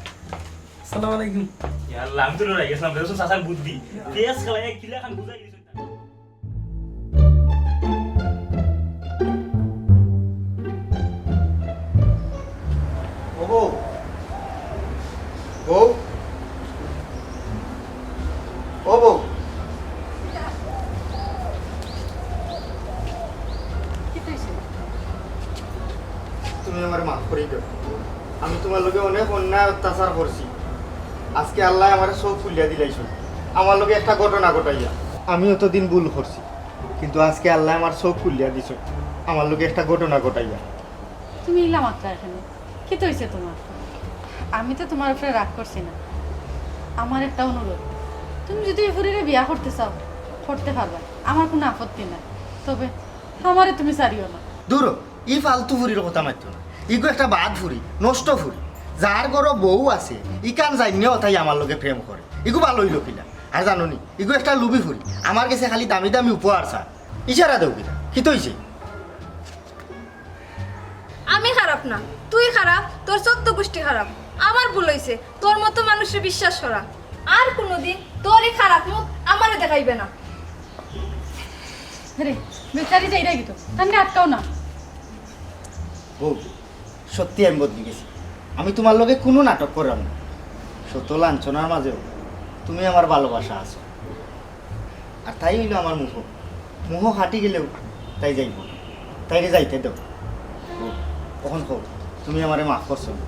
আসসালামু আলাইকুম। ইয়া আল্লাহ, আমি তো ডরাই গেছিলাম, দেখছো চাচার বুদ্ধি। তেজ খেলায় কিলা খান বুঝাই দিছে। ও বউ, বউ, ও বউ। কিতা অইছে? তুমি আমারে মাফ করি দেও। আমি তুমার লগে অনেক অন্যায় অত্যাচার করছি। আজকে আল্লায় আমারে চউখ খুলিয়া দিলাইছইন। আমার লগে একটা ঘটনা ঘটাইয়া। আমি অতদিন ভুল করছি, কিন্তু আজকে আল্লায় আমার চউখ খুলিয়া দিছইন। আমার লগে একটা ঘটনা ঘটাইয়া। তুমি ইলা মাতরায় কেনে? কিতা অইছে তুমার? আমি তো তুমার উপরে রাগ করছি না। আমার একটা অনুরোধ, তুমি যদি ই ফুরিরে বিয়া করতে চাও, করতে পারবায়, আমার কুনু আপত্তি নাই। তবে আমারে তুমি ছাড়িও না। দূর হ, ই ফালতু ফুরির কথা মাতিও না। ইগু একটা বাদ ফুরি, নষ্ট ফুরি। যার ঘরো বউ আছে, ইখান জানিয়াও তাই আমার লগে প্রেম করে। ইগু ভালা অইলো কিলা? আর জানো নি, ইগু একটা লুভি ফুরি। আমার গেছে খালি দামি দামি উপহার চায়। ইশারা দেও কিলা? কিতা অইছে? আমি খারাপ না, তুই খারাপ, তোর চোদ্দ গুষ্টি খারাপ। আমার ভুল অইছে তোর মতো মানুষরে বিশ্বাস করা। আর কুনুদিন তোর ই খারাপ মুখ আমারে দেখাইবে না। রে, বেচারি যাইরাগি তো, তানরে আটকাও না। বউ, সত্যি আমি বদলি গেছি। আমি তুমার লগে কুনু নাটক কররাম না। শত লাঞ্ছনার মাজেও তুমি আমার ভালোবাসা আছো। আর তাই অইলো আমার মোহ। মোহ কাটি গেলেও তাই যাইবো না। তাইরে যাইতে দেও। বউ, অখন কও, তুমি আমারে মাফ করছো নি?